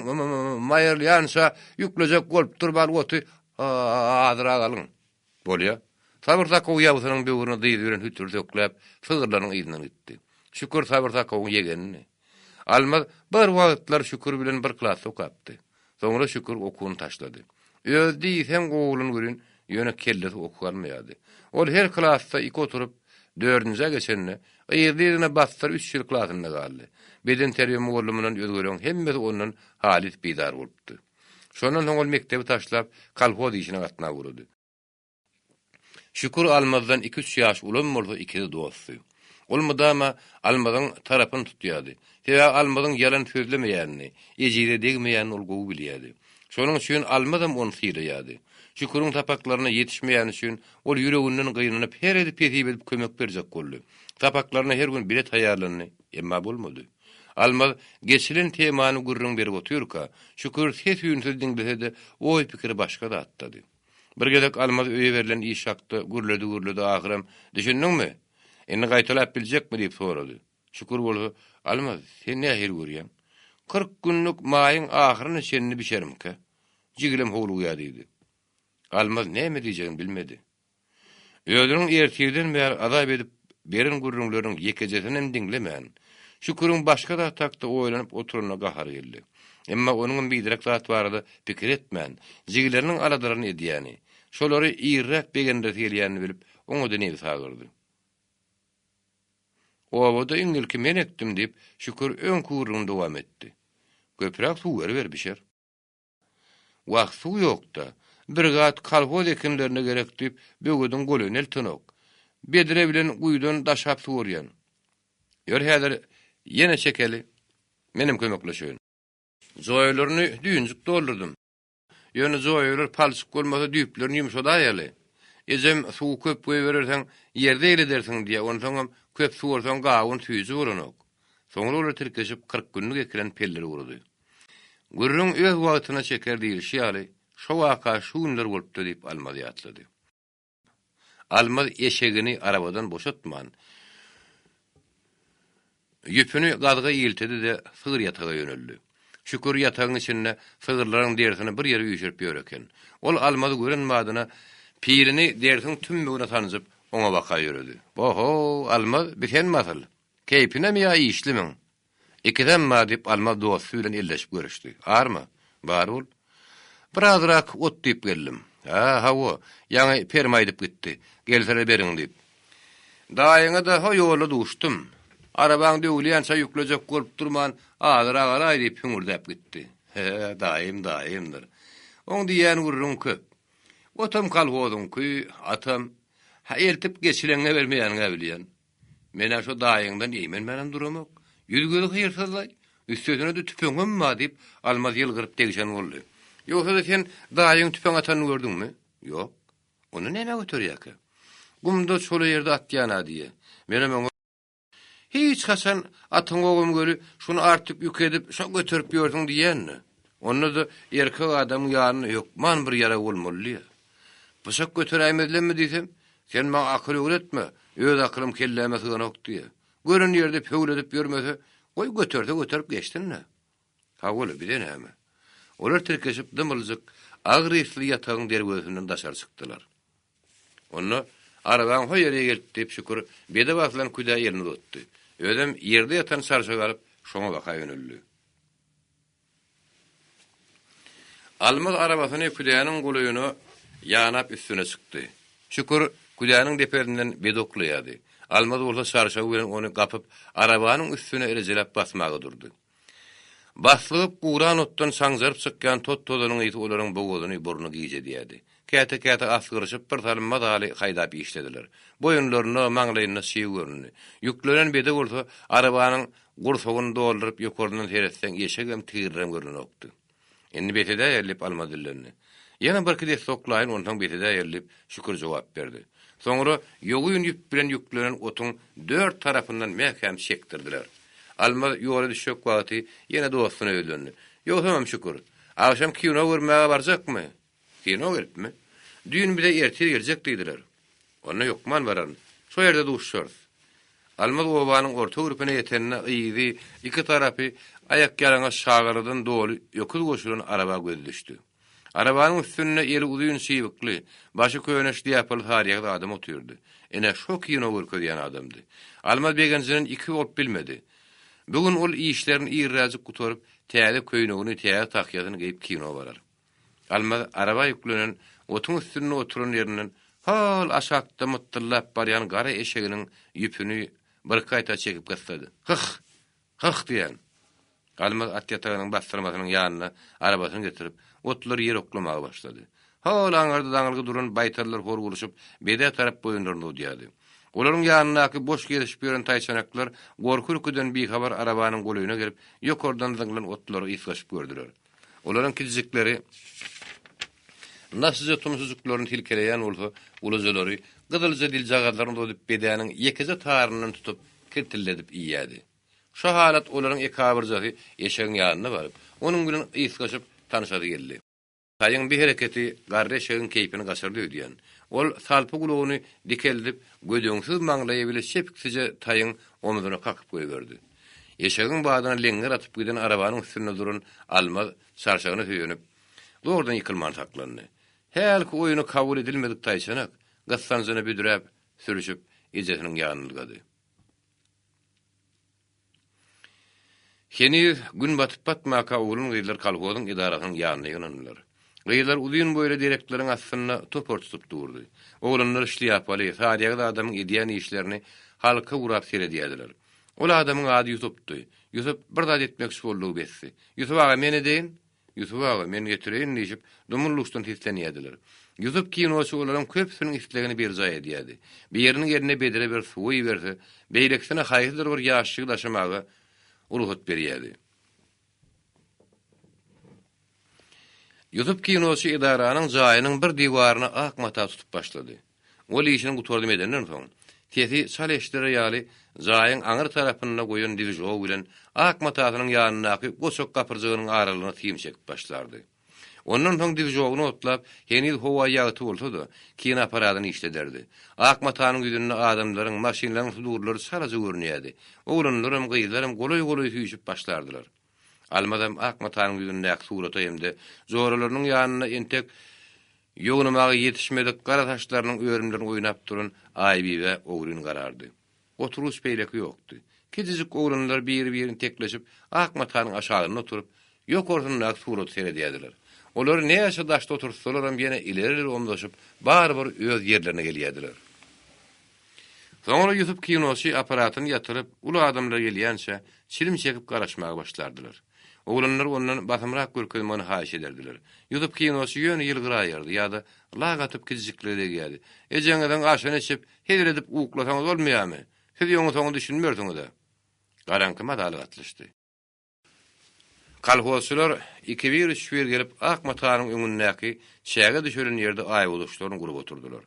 maýyrylýança ýüklejek bolup durman oty azrak alyň. Bolýa. Sabyr Sakow ýabsynyň böwrüne dyzy bilen hütürdekläp, sygyrlaryň yzyndan gitdi. Şükür Sabyr Sakowyň ýegenidi. Almaz bir wagtlar Şükür bilen bir klasda okapdy. Soňra Şükür okuwyny taşlady. Özi diýseň gowy oglan welin, ýöne kellesi okuw almaýardy. Ol her klasda iki oturyp, dördünjä geçende, yzly-yzyna bassyr üç ýyl klasynda galdy. Bedenterbiýe mugallymyndan özgeleň hemmesi ondan halys bizar bolupdy. Şondan soň ol mekdebi taşlap, kolhoz işine gatnap ugrady. Şükür Almazdan iki-üç ýaş ulam bolsa ikisi dostdy. Ol mydama Almazyň tarapyny tutýardy. Sebäbi Almazyň ýalan sözlemeýänini, ejize degmeýänini ol gowy bilýärdi. Şonuň üçin Almazam ony sylaýardy. Şüküriň sapaklaryna ýetişmeýäni üçin ol ýüreginden gynanyp, her edip-hesip edip kömek berjek boldy. Sapaklaryna her gün bile taýýarlandy, emma bolmady. Almaz geçilen temany gürrüň berip otyrka, Şükür ses-üýnsüz diňlese-de, oý-pikiri başga zatdady. Bir gezek Almaz öýe berlen iş hakda gürledi-gürledi, ahyram, Düşündiňmi? Indi gaýtalap biljekmi? diýip sorady. Şükür bolsa, Almaz, sen nähili görýäň? 40 günlük maýyň ahyryna çenli bişermikä? Jigilem howlugýar diýdi. Almaz näme diýjegini bilmedi. Özüniň ertirden bäri azap edip beren gürrüňleriniň ýekejesinem diňlemän, Şüküriň başga zat hakda oýlanyp oturanyna gahary geldi. Emma onuňam biderek zat barada pikir etmän, jigileriniň aladalaryny edýäni, şolary irräk begendiresi gelýänini bilip, oňa-da nebsi agyrdy. Obada iň ilki men ekdim, diýip, Şükür öňki gürrüňini dowam etdi. Köpräk suw beriber, bişer. Wah, suw ýok-da. Birgat kolhoz ekinlerine gerek diýip, böwediň golaýyna eltenok. Bedre bilen guýudan daşap suwarýan. Ýör häzir ýene çekeli. Menem kömekleşeýin. Joýalaryny düýnjük doldurdym. Ýöne joýalar palçyk bolmasa düýplerini ýumşadaýaly. Ejem suwy köp goýbererseň ýerde eýledersiň diýýär, onsoňam köp suwarsaň gawun süýji bolanok. Soňra olar tirkeşip 40 günlük ekilen pelleri gurady. Gürrüň öz wagtyna çeker diýlişi ýaly, şo waka şu günler bolupdy diýip Almaz ýatlady. Almaz eşegini arabadan boşatman, ýüpüni gazga iltedi-de, sygyr ýataga ýöneldi. Şükür ýatagyň içinde sygyrlaryň derisini bir ýere üýşürip ýör eken. Ol Almazy gören badyna pilini derisiň tümmegine sanjyp, oňa baka ýöredi. Bo-ho, Almaz, bi senmi asyl? Keýpinemi ýa işlimiň? Ikisem bar, diýip, Almaz dosty bilen elleşip görüşdi. Arma? Bar bol. Birazrak ot diýip geldim. Hä, hawa, ýaňy Perim aýdyp gitdi. Gelsene beriň diýip. Daýyňa-da ho ýolda duşdum. Arabaň döwülýänçä ýüklejek bolup durman, azyrak alaý diýip hüňürdäp gitdi. Hä, daýym daýymdyr. Oň diýýän gürrüňi köp. Otam kolhozyňky, atam. Hä, eltip geçileňňe bermeýäniň-ä bilýän. Men-ä şo daýyňdan eýmenmänem duramok. Ýüz-gözi hyrsyzlaý. Üstesine-de tüpeňem bar, diýip, Almaz ýylgyryp degşen boldy. Ýogsa-da sen daýyň tüpeň atanyny gördüňmi? Ýok. Onda nämä göterýärkä? Gumda, çola ýerde atýan-a diýýä. Menem oňa, Hiç haçan atyňogam göri, şuny artyk ýük edip, şo göterip ýörsüň diýýän-de. Onda-da erkek adamyň ýanynda hökman bir ýarag bolmaly diýýä. Pyçak göteräýmezlemmi diýsem, Sen maňa akyl öwretme, öz akylym kelläme syganok diýýär. Gören ýerde pöwledip ýörmese, goý göterse göterip geçsin-dä. Hawa-la, bize näme? Olar tirkeşip dymyljyk, agyr ysly ýatagyň derwezesinden daşary çykdylar. Onda, Arabaň ho ýere gelt, diýip, Şükür bede basylan küdä elini uzatdy. Özem ýerde ýatan çarşagy alyp, şoňa baka ýöneldi. Almaz arabasyny küdäniň golaýyna ýanap üstüne çykdy. Şükür küdäniň depesinden bede oklaýardy. Almaz bolsa çarşagy bilen ony gapyp, arabanyň üstüne rejeläp basmaga durdy. Baslygyp guran otdan çaňjaryp çykýan tot-tozanyň ysy olaryň bogazyny, burnuny gijedýärdi. Käte-käte asgyryşyp, bir salym mazaly haýdap işlediler. Boýunlarynda, maňlaýynda çyg göründi. Ýüklenen bede bolsa, arabanyň gursagyny dolduryp, ýokaryndan seretseň, eşegem, tigirlerem görnenokdy. Indi bes edäýeli, diýip, Almaz dillendi. Ýene birki desse oklaýyn, onsoň bes edäýeli, diýip, Şükür jogap berdi. Soňra ýogyn ýüp bilen ýüklenen otuň dört tarapyndan mäkäm çekdirdiler. Almaz ýola düşjek wagty ýene dostuna ýüzlendi. Ýogsamam, Şükür, agşam kino görmäge barjakmy? Kino gelipmi? Düýn bize ertir geljek diýdiler. Onda hökman bararyn. Şo ýerde duşuşarys. Almaz obanyň orta gürpüne ýetende yzy, iki tarapy aýakýalaňaç çagalardan doly öküz goşulan araba gözi düşdi. Arabanyň üstünde eli uzyn çybykly, başy köne şlýapaly saryýagyz adam otyrdy. Ine, şo kino görkezýän adamdy. Almaz begenjinden iki bolup bilmedi. Bu gün ol işlerini irräjik gutaryp, täze köýnegini, täze tahýasyny geýip kino barar. Almaz araba ýüklenen otuň üstünde oturan ýerinden hol aşakda mytdyllap barýan gara eşeginiň ýüpüni birki gaýta çekip gyssady. Hyh! Hyh! diýen. Almaz at ýatagynyň bassyrmasynyň ýanyna arabasyny getirip, otlary ýere oklamaga başlady. Hol aňyrda daňylgy duran baýtallar horgulyşyp, bedä tarap boýunlaryny uzadýardy. Olaryň ýanyndaky boş gezişip ýören taýçanaklar gorky-ürküden bihabar arabanyň golaýyna gelip, ýokardan zyňlan otlary ysgaşyp gördüler. Olaryň kiçijikleri naşyja tumşujyklaryny silkeleýän bolsa, ulujalary gyzylja diljagazlaryny uzadyp bedäniň ýekeje taryndan tutup kirtilledip iýýärdi. Şo halat olaryň ekabyrjasy eşegiň ýanyna baryp, onuň bilen ysgaşyp tanşasy geldi. Taýyň bi hereketi garry eşegiň keýpini gaçyrdy öýdýän. Ol salpy gulagyny dikeldip, gödeňsiz maňlaýy bile çepiksije taýyň omzuna kakyp goýberdi. Eşegiň badyna leňňer atyp giden arabanyň üstünde duran Almaz çarşagyna söýenip, zordan ýykylman saklandy. Hälki oýny kabul edilmedik taýçanak, gyssanjyna büdräp, sürüşip, ejesiniň ýanyna ylgady. Heniz Gün batyp-batmaka oglan-gyzlar kolhozyň edarasynyň ýanyna ýygnandylar. Gyzlar uzyn boýly derekleriň astynda topar tutup durdy. Oglanlar şlýapaly, saryýagyz adamyň edýän işlerini halka gurap seredýärdiler. Ol adamyň ady Ýusupdy. Ýusup bir zat etmekçi boldugy besdi. Ýusup aga, men edeýin? Ýusup aga, men getireýin diýşip, dumly-duşdan seslenýärdiler. Ýusup kinoçy olaryň köpüsiniň islegini berjaý edýärdi. Biriniň eline bedre bir suwa iberse, beýlekisine haýsydyr bir ýaşşygy daşamaga rugsat berýärdi. Ýusup kinoçy edaranyň jaýynyň bir diwaryna ak mata tutup başlady. Ol işini gutardym edenden soň, sesi çal eşidiler ýaly jaýyň aňry tarapynda goýan dwižogy bilen ak matasynyň ýanyndaky goçak gapyrjygynyň aralygyna sim çekip başlardy. Ondan soň dwižogyny otlap, heniz howa ýagty bolsa-da, kinoapparadyny işlederdi. Ak matanyň ýüzünde adamlaryň, maşynlaryň sudurlary çalaja görünýärdi. Oglanlaram, gyzlaram golaý-golaý süýşüp başlardylar. Almazam ak matanyň ýüzündäki surata hem-de joralarynyň ýanynda entek ýognamaga ýetişmedik gara saçlarynyň örümlerini oýnap duran Aýbibä ogryn garardy. Oturyş beýleki ýokdy. Kiçijik oglanlar biri-birini tekleşip, ak matanyň aşagynda oturyp, ýokarsyndaky surata seredýärdiler. Olary näçe daşda oturtsalaram ýene ileri-ileri omzaşyp, barybir öz ýerlerine gelýärdiler. Soňra Ýusup kinoçy apparatyny ýatyryp, uly adamlar gelýänçä, çilim çekip garaşmaga başlardylar. Oglanlar ondan basymrak görkezmegini haýyş ederdiler. Ýusup kinoçy ýöne ýylgyraýardy ýa-da lak atyp kiçijiklere degýärdi. Ejeňiziň aşyny içip, hezil edip uklasaňyz bolmaýarmy? Siz öňi-soňy düşünmersiňiz-ä. Garaňky mazaly gatlyşdy. Kolhozçylar ikibir-üçbir gelip ak matanyň öňündäki çäge düşelen ýerde aýbogdaşlaryny gurup oturdylar.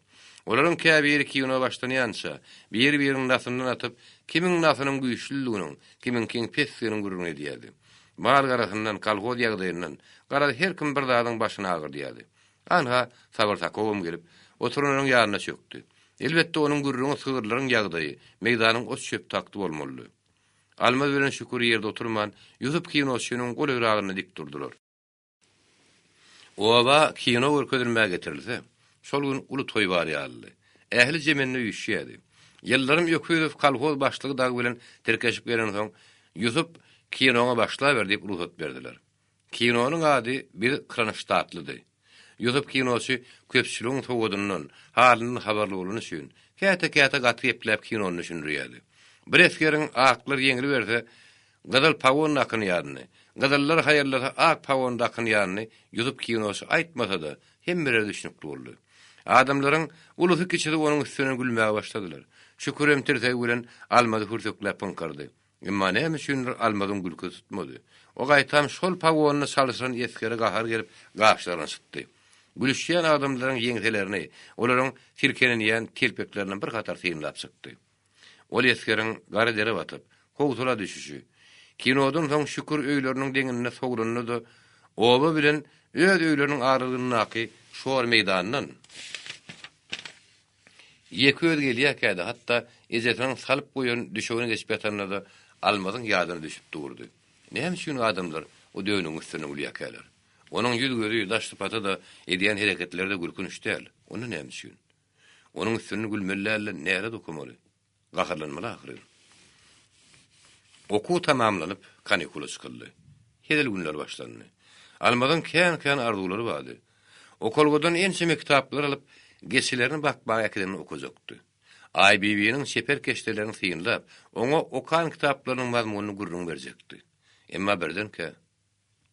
Olaryň käbiri kino başlanýança, bir-biriniň nasyndan atyp, kimiň nasynyň güýçlüliginiň, kimiňkiň pesdiginiň gürrüňini edýärdi. Mal-garasyndan, kolhoz ýagdaýyndan, garaz, her kim bir zadyň başyny agyrdýardy. Anha, Sabyr Sakowam gelip, oturanlaryň ýanyna çökdi. Elbetde, onuň gürrüňi sygyrlaryň ýagdaýy, meýdanyň ot-çöp takty bolmalydy. Almaz bilen Şükür ýerde oturman, Ýusup kinoçynyň golaýragynda dik durdular. Oba kino görkezilmäge getirilse, şol gün uly toý bar ýalydy. Ähli jemende üýşýärdi. Ýyldyrym Öküzow kolhoz başlygy dagy bilen tirkeşip gelensoň, Ýusup, kinoňa başlaber diýip rugsat berdiler. Kinonyň ady Biz Kronştatlydy. Ýusup kinoçy köpçüligiň sowadyndan, halyndan habarly bolany üçin, käte-käte gaty gepläp kinony düşündirýärdi. Bir esgeriň aklar ýeňiliberse, gyzyl pagon dakynýanyny, gyzyllar haýallasa ak pagon dakynýanyny Ýusup kinoçy aýtmasa-da, hemmelere düşnükli boldy. Adamlaryň ulusy-kiçisi onuň üstünden gülmäge başladylar. Şükürem tirsegi bilen Almazy hürsekläp pyňkyrdy. Emma näme üçindir Almazyň gülküsi tutmady. O gaýtam şol pogonyny çalşyran esgere gahary gelip, gaşlaryny çytdy. Gülüşýän adamlaryň ýeňselerini, olaryň silkelenýän telpeklerini bir hatar synlap çykdy. Ol esgeriň gara dere batyp, howsala düşüşi, kinodan soň Şükür öýleriniň deňinde sowlanda-da oba bilen öz öýleriniň aralygyndaky şor meýdandan, Ýeke özi gelýärkä-de, hatda ejesiniň salyp goýan düşegine geçip ýatanda-da Almazyň ýadyna düşüp durdy. Näme üçin adamlar o dönügiň üstünden gülýärkäler? Onuň ýüz-gözi, daş sypaty-da, edýän hereketleri-de gülkünç däl. Onda näme üçin? Onuň üstünden gülmeli däl-de, nälet okamaly? Gaharlanmaly ahyryn. Okuw tamamlanyp, kanikula çykyldy. Hezil günler başlandy. Almazyň kän-kän arzuwlary bardy. Okalgadan ençeme kitaplar alyp, geçilerini bakmaga äkidenini okajakdy. Aýbibiniň çeper keşdelerini synlap, oňa okan kitaplarynyň mazmunyny gürrüň berjekdi. Emma birdenkä,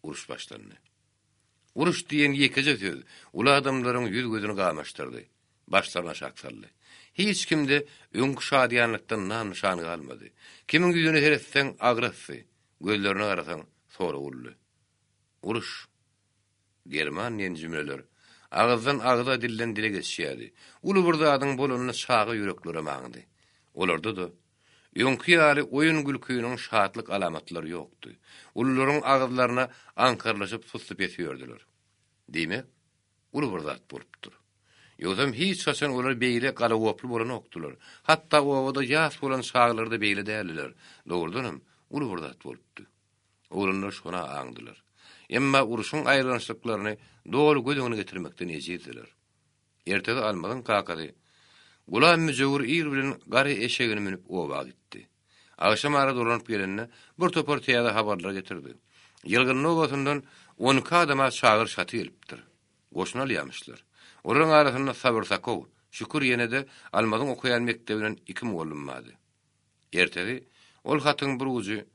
uruş başlandy. Uruş diýen ýekeje söz uly adamlaryň ýüz-gözüni gamaşdyrdy, başlaryny aşak saldy. Hiç kimde öňki şadyýanlykdan nam-nyşan galmady. Kimiň ýüzüne seretseň agrasdy, gözlerine garasaň soraguldy. Uruş! Derman diýen jümleler agyzdan agyza, dilden dile geçýärdi. Uly bir zadyň bolanyny çaga ýüreklerem aňdy. Olarda-da öňki ýaly oýun-gülkiniň şatlyk alamatlary ýokdy. Ulularyň agyzlaryna aňkarylaşyp sussupes ýördüler. Diýmek, uly bir zat bolupdyr. Ýogsam hiç haçan olar beýle galagoply bolanokdylar. Hatda obada ýas bolan çaglar-da beýle däldiler. Dogrudanam, uly bir zat bolupdy. Oglanlar şony aňdylar. Emma urşuň aýylgançlyklaryny doly göz öňüne getirmekden ejizdiler. Ertesi Almazyň kakasy Gulam müjewür ir bilen gara eşegini münüp oba gitdi. Agşam ara dolanyp gelende bir topar täze habarlar getirdi. Ýylgynly obasyndan 12 adama çagyryş haty gelipdir. Goşun alýamyşlar. Olaryň arasynda Sabyr Sakow, Şükür ýene-de Almazyň okaýan mekdebinden iki mugallym bardy. Ertesi ol hatyň bir ujy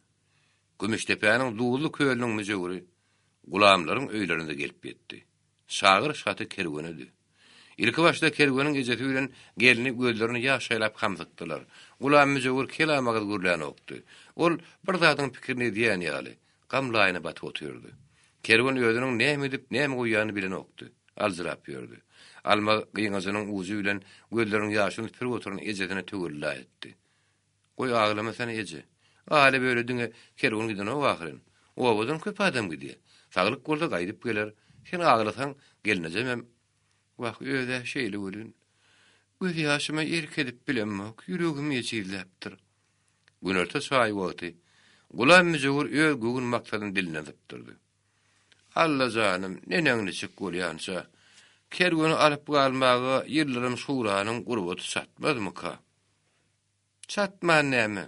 Gümüşdepäniň duzly kölüniň müjewüri Gulamlaryň öýlerine-de gelip ýetdi. Çagyryş haty kerwenedi. Ilkibaşda kerweniň ejesi bilen gelni gözlerine ýaş aýlap hamsykdylar. Gulam müjewür kelam agyz gürlänokdy. Ol bir zadyň pikirini edýän ýaly, gam laýyna batyp otyrdy. Kerwen özüniň näme edip, näme goýýanyny bilenokdy. Aljyrap ýördi. Almaz gyňajynyň ujy bilen gözleriniň ýaşyny süpürip oturan ejesine töwella etdi. Goý aglamasana eje. Aýla-böle diňe kerwen gidenok ahyryn. Obadan köp adam gidýär. Saglyk bolsa gaýdyp geler. Sen aglasaň, gelnejemem Wah, öz-ä şeýle welin. Gözýaşyma erk edip bilemok, ýüregim ejizläpdir. Günorta çaý wagty Gulam müjewür öz göwün maksadyny dilinden sypdyrdy. Alla janym, neneň-niçik bolýança, kerweni alyp galmaga Ýyldyrym şuranyň gurbaty çatmazmyka? Çatman näme?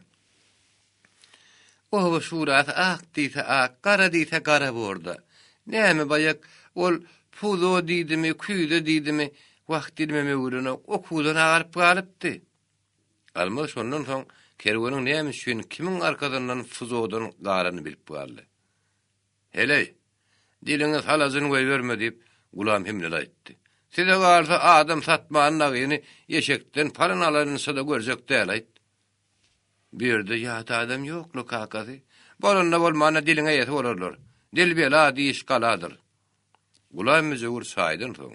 Oba şurasy ak diýse ak, gara diýse gara borda. Näme baýak, ol puzo diýdimi, küýze diýdimi, wah dilimem öwrenok, okuwdan agaryp galypdy. Almaz şondan soň kerweniň näme üçin kimiň arkasyndan fuzodan galanyny bilip galdy. Heleý, diliňi salajyn goýberme diýip, Gulam hemleli aýtdy. Size galsa adam satmany dagyny eşekden palan alanyňça-da görjek däl-aýt. Bu ýerde ýat adam ýok-la, kakasy. Bolanda-bolmanda diliň eýesi bolarlar. Dil bela, diş galadyr. Gulam müjewür çaýdan soň,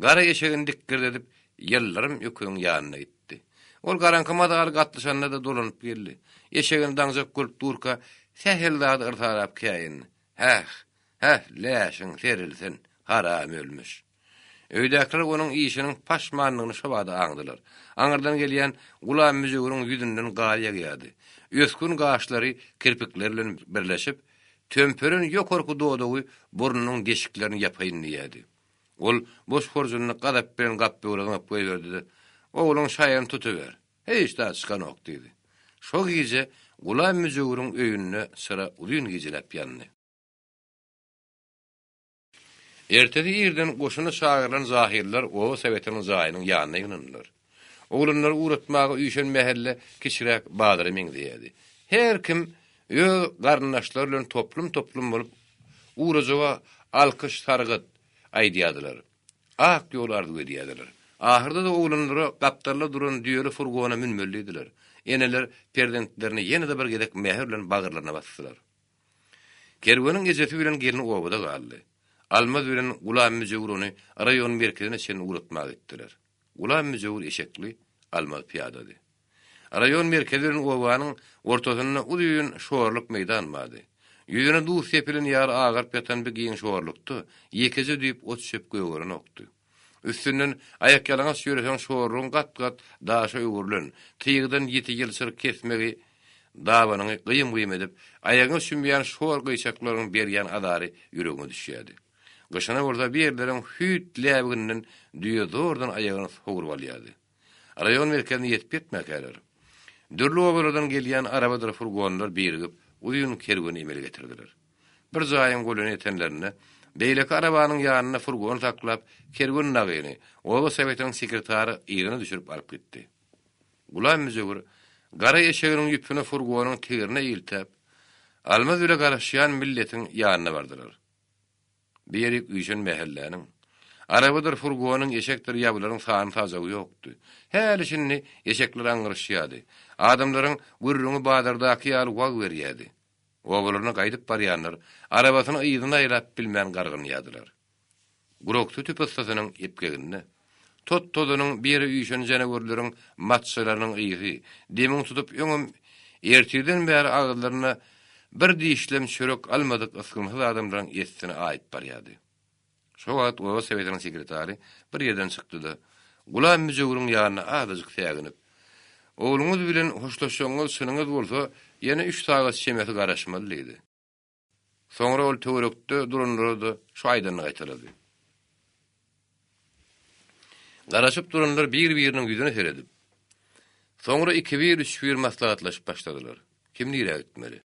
gara eşegini dikgirdedip, ýyldyrym öküziň ýanyna gitdi. Ol garaňky mazaly gatlyşanda-da dolanyp geldi. Eşegini daňjak bolup durka, sähel zady yrsarap käýindi. Häh, häh, läşiň serilsin, haram ölmüş. Öýdäkiler onuň işiniň paşmandygyny şobada aňdylar. Aňyrdan gelýän Gulam müjewüriň ýüzünden gar ýagýardy. Ösgün gaşlary kirpikleri bilen birleşip, Tömperen ýokarky dodagy burnunyň deşiklerini ýapaýyn diýýärdi. Ol boş horjunyny gazap bilen gapböwre zyňyp goýberdi-de, Ogluň şaýyny tutuber. Hiç zat çykanok diýdi. Şo gije Gulam müjewüriň öýünde çyra uzyn gijeläp ýandy. Ertesi irden goşuna çagyrylan jahyllar oba sowetiniň jaýynyň ýanyna ýygnandylar. Oglanlary ugratmaga üýşen mähelle kiçiräk bazara meňzeýärdi. Her kim öz garyndaşlary bilen toplum-toplum bolup ugrajaga alkyş-sargyt aýdýardylar. Ak ýol arzuw edýärdiler. Ahyrda-da oglanlara gapdalda duran düýeli furgona münmeli diýdiler. Eneler perzentlerini ýene-de bir gezek mähir bilen bagyrlaryna basdylar. Kerweniň ejesi bilen gelni obada galdy. Almaz bilen Gulam müjewür ony raýon merkezine çenli ugratmaga gitdiler. Gulam müjewür eşekli, Almaz pyýadady. Raýon merkezi bilen obanyň ortasynda uzyn şorluk meýdan bardy. Ýüzüne duz sepilen ýaly agaryp ýatan bu giň şorlukda ýekeje düýp ot-çöp gögerenokdy. Üstünden aýakýalaňaç ýöreseň şorlugyň gat-gat daşa öwrülen, tygdan ýiti ýylçyr kesmegi dabanyňy gyýym-gyýym edip, aýagyňa çümýän şor gyýçaklaryň berýän azary ýüregiňe düşýärdi. Gyşyna bolsa bir ýerleriň hüýt läbiginden düýe zordan aýagyny sogrup alýardy. Raýon merkezine ýetip-ýetmäkäler, dürli obalardan gelýän arabadyr furgonlar birigip, uzyn kerweni emele getirdiler. Bir jaýyň golaýyna ýetenlerinde, beýleki arabanyň ýanynda furgony saklap, kerwen nagyny oba sowetiniň sekretary yzyna düşürip alyp gitdi. Gulam müjewür gara eşeginiň ýüpüni furgonyň tigirine iltäp, Almaz bile garaşýan milletiň ýanyna bardylar. Bir ýerik üýşen mähelläniň, arabadyr furgonyň, eşekdir ýabylaryň sany-sajagy ýokdy. Häli-şindi eşekler aňryşýardy. Adamlaryň gürrüňi bazardaky ýaly wag berýärdi. Obalaryna gaýdyp barýanlar arabasyny yzyna aýlap bilmän gargynýardylar. Guraksy tüp yssysynyň epgeginde. Tot-tozanyň bir ýere üýşen janawerleriň maçjalarynyň ysy, demiň tutup öňem ertirden bäri agyzlaryna bir dişlem çörek almadyk ysgynsyz adamlaryň essini aýyp barýardy. Şo wagt oba sowetiniň sekretary bir ýerden çykdy-da, Gulam müjewüriň ýanyna azajyk säginip, Ogluňyz bilen hoşlaşjagyňyz çynyňyz bolsa, ýene üç sagat çemesi garaşmaly diýdi. Soňra ol töwerekde duranlara-da şu aýdanyny gaýtalady. Garaşyp duranlar bir-biriniň ýüzüne seredip, soňra ikibir-üçbir maslahatlaşyp başladylar. Kim nirä gitmeli?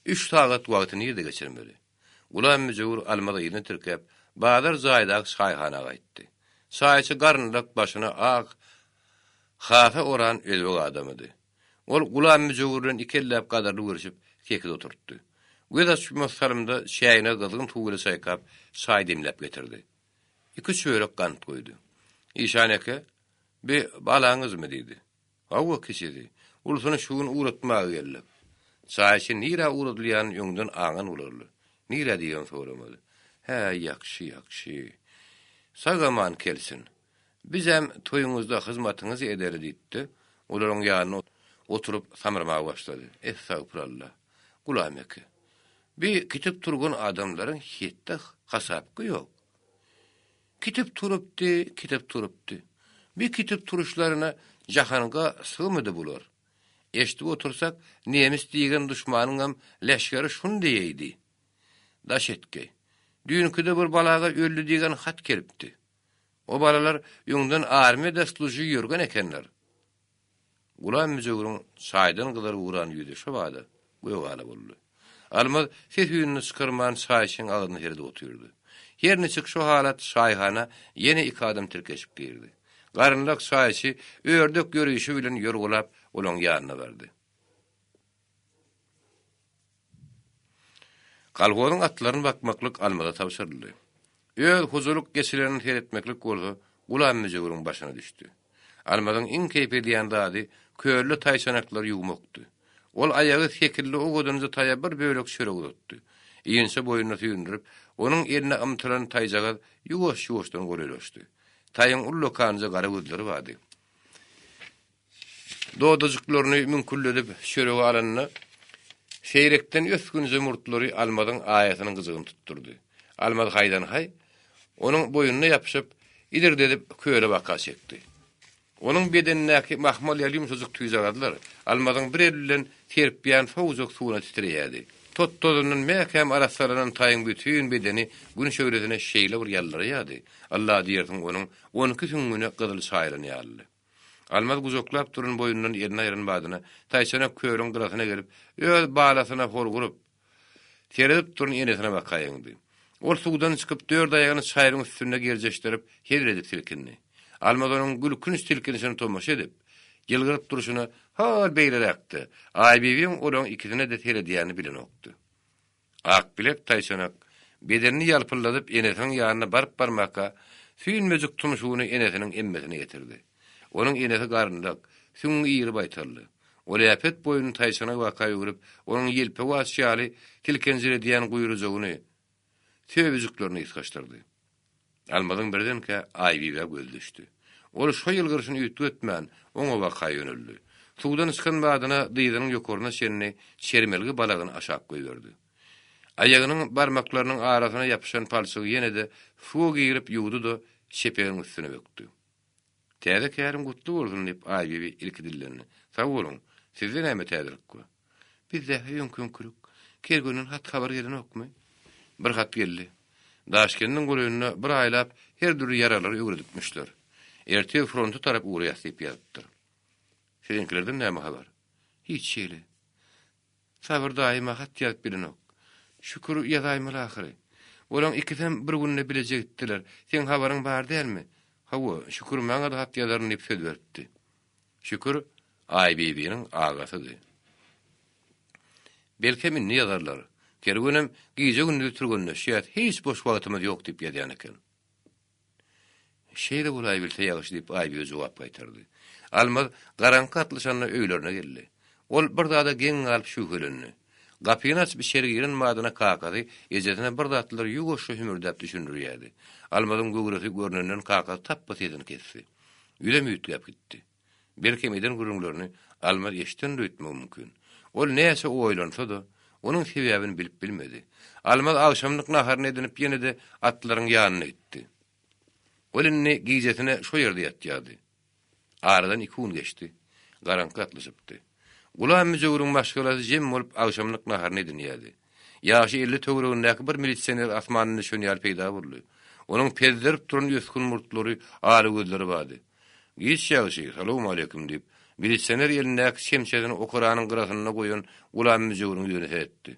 Üç sagat wagty nirde geçirmeli? Gulam müjewür almazy yzyna tirkäp, bazar jaýdaky çaýhana gaýtdy. Çaýçy garynlak başyna ak hasa oran özbek adamydy. Ol Gulam müjewür bilen iki elläp gadyrly görüşip, sekide oturtdy. Göz açyp-ýumasy salymda çäýnegi gyzgyn suw bile çaýkap, çaý demläp getirdi. Iki çörek gant goýdy. Işan eke, Bi balaňyzmy? diýdi. Hawa, kiçisi. Ulusyny şu gün ugratmaga geldik. Çaýçy nirä ugradylýanyny öňden aňan bolarly. Nirä diýibem soramady. Hä, ýagşy, ýagşy. Sag-aman kelsin. Bizem toýuňyzda hyzmatyňyzy edeli diýip-de, olaryň ýanynda oturyp samramaga başlady. Estagpuralla, Gulam eke. Bi kitip turgan adamlaryň hetde hasapky ýok. Kitip turupdy, kitip turupdy. Bi kitip turuşlaryna jahanga sygmady bular. Eşidip otursak, nemis diýgen duşmanyňam leşgeri şundeýdi. Daş etgeý. Düýnküde bir balaga öldi diýgen hat kelipdi. O balalar öňden armiýada služy ýörgen ekenler. Gulam müjewüriň çaýdan gyzaryp ugran ýüzi şobada gögala boldy. Almaz ses-üýnüni çykarman çaýçyň agzyna seredip otyrdy. Her niçik şo halat çaýhana ýene iki adam tirkeşip girdi. Garynlak çaýçy ördek ýörişi bilen ýorgalap olaň ýanyna bardy. Kolhozyň atlaryny bakmaklyk Almaza tabşyryldy. Öz hojalyk geçilerini seretmeklik bolsa Gulam müjewüriň başyna düşdi. Almazyň iň keýp edýän zady kölde taýçanaklary ýuwmakdy. Ol aýagy sekilli owadanja taýa bir bölek çörek uzatdy. Inçe boýnuny süýndürip, onuň eline ymtylan taýjagaz ýuwaş-ýuwaşdan golaýlaşdy. Taýyň ullakanja gara gözleri bardy. Dodajyklaryny müňkülledip çöregi alanda, seýrekden ösgünje murtlary Almazyň aýasynyň gyjygyny tutdurdy. Almaz haýdan-haý, onuň boýnuna ýapyşyp, idirdedip köle baka çekdi. Onuň bedenindäki mahmal ýaly ýumşajyk tüýjagazlar Almazyň bir eli bilen serpýän sowujak suwuna titreýärdi. Tot-tozundan mäkäm arassalanan taýyň bütin bedeni Gün şöhlesine şeýle bir ýaldyraýardy, Alla diýersiň onuň on iki süňňüne gyzyl çaýylan ýalydy. Almaz gujaklap duran boýnundan elini aýran badyna, taýçanak kölüň gyrasyna gelip, öz balasyna horguryp, seredip duran enesine baka ýeňdi. Ol suwdan çykyp, dört aýagyny çaýryň üstünde gerjeşdirip, hezil edip silkindi. Almaz onuň gülkünç silkinişine tomaşa edip, ýylgyryp durşuna, hol beýleräkde, Aýbibiň olaryň ikisine-de seredýänini bilenokdy. Akbilek taýçanak, bedenini ýalpyldadyp enesiniň ýanyna baryp-barmaka, süýnmejik tumşugyny enesiniň emmesine ýetirdi. Onuň enesi garynlak, süňňi iri baýtaldy. Ol äpet boýnuny taýçanak waka öwrüp, onuň ýelpewaç ýaly silkenjiredýän guýrujagyny, söbüjiklerini ysgaşdyrdy. Almazyň birdenkä Aýbibä gözi düşdi. Ol şo ýylgyryşyny üýtgetmän, oňa baka ýöneldi. Suwdan çykan badyna dyzynyň ýokaryna çenli çermelgi balagyny aşak goýberdi. Aýagynyň barmaklarynyň arasyna ýapyşan palçygy ýene-de suwa girip ýuwdy-da, çepeginiň üstüne bökdi. Täze käriň gutly bolsun, diýip, Aýbibi ilki dillendi. Sag boluň. Sizde näme täzelik bar? Bizde-hä öňki-öňkülik. Kerwenden hat-habar gelenokmy? Bir hat geldi. Daşkendiň golaýynda bir aýlap her dürli ýaraglary öwredipmişler. Ertir fronta tarap ugraýas diýip ýazypdyr. Siziňkilerden näme habar? Hiç hili. Sabyr daýym-a hat ýazyp bilenok. Şükür ýazaýmaly ahyry. Olaň ikisem bir günde bileje gitdiler. Seň habaryň bar dälmi? Hawa, Şükür maňa-da hat ýazaryn diýip söz beripdi. Şükür Aýbibiniň agasydy. Belkem indi ýazarlar. Kerwenem gije-gündiz türgenleşýäs, hiç boş wagtymyz ýok diýip ýazýan eken. Şeýle bolaýbilse ýagşy diýip Aýbibi jogap gaýtardy. Almaz garaňky gatlyşanda öýlerine geldi. Ol bir zada geň galyp şübhelendi. Gapyny açyp içeri giren badyna kakasy ejesine bir zatlary ýuwaşja hümürdäp düşündirýärdi. Almazyň göwresi görnenden kakasy tapba sesini kesdi. Ýüzem üýtgäp gitdi. Belkem eden gürrüňlerini Almaz eşidendir öýtmegi mümkin. Ol näçe oýlansa-da, onuň sebäbini bilip bilmedi. Almaz agşamlyk naharyny edinip ýene-de atlaryň ýanyna gitdi. Ol indi gijesine şo ýerde ýatýardy. Aradan iki gün geçdi. Garaňky gatlyşypdy. Gulam müjewüriň maşgalasy jem bolup agşamlyk naharyny edinýärdi. Ýaşy 50 töweregindäki bir milisioner asmandan düşen ýaly peýda boldy. Onuň pezzerip duran ösgün murtlary, ala gözleri bardy. Giç ýagşy, salowmaleýkim, diýip, milisioner elindäki çemçesini okaranyň gyrasynda goýan Gulam müjewüriň ýüzüne seretdi.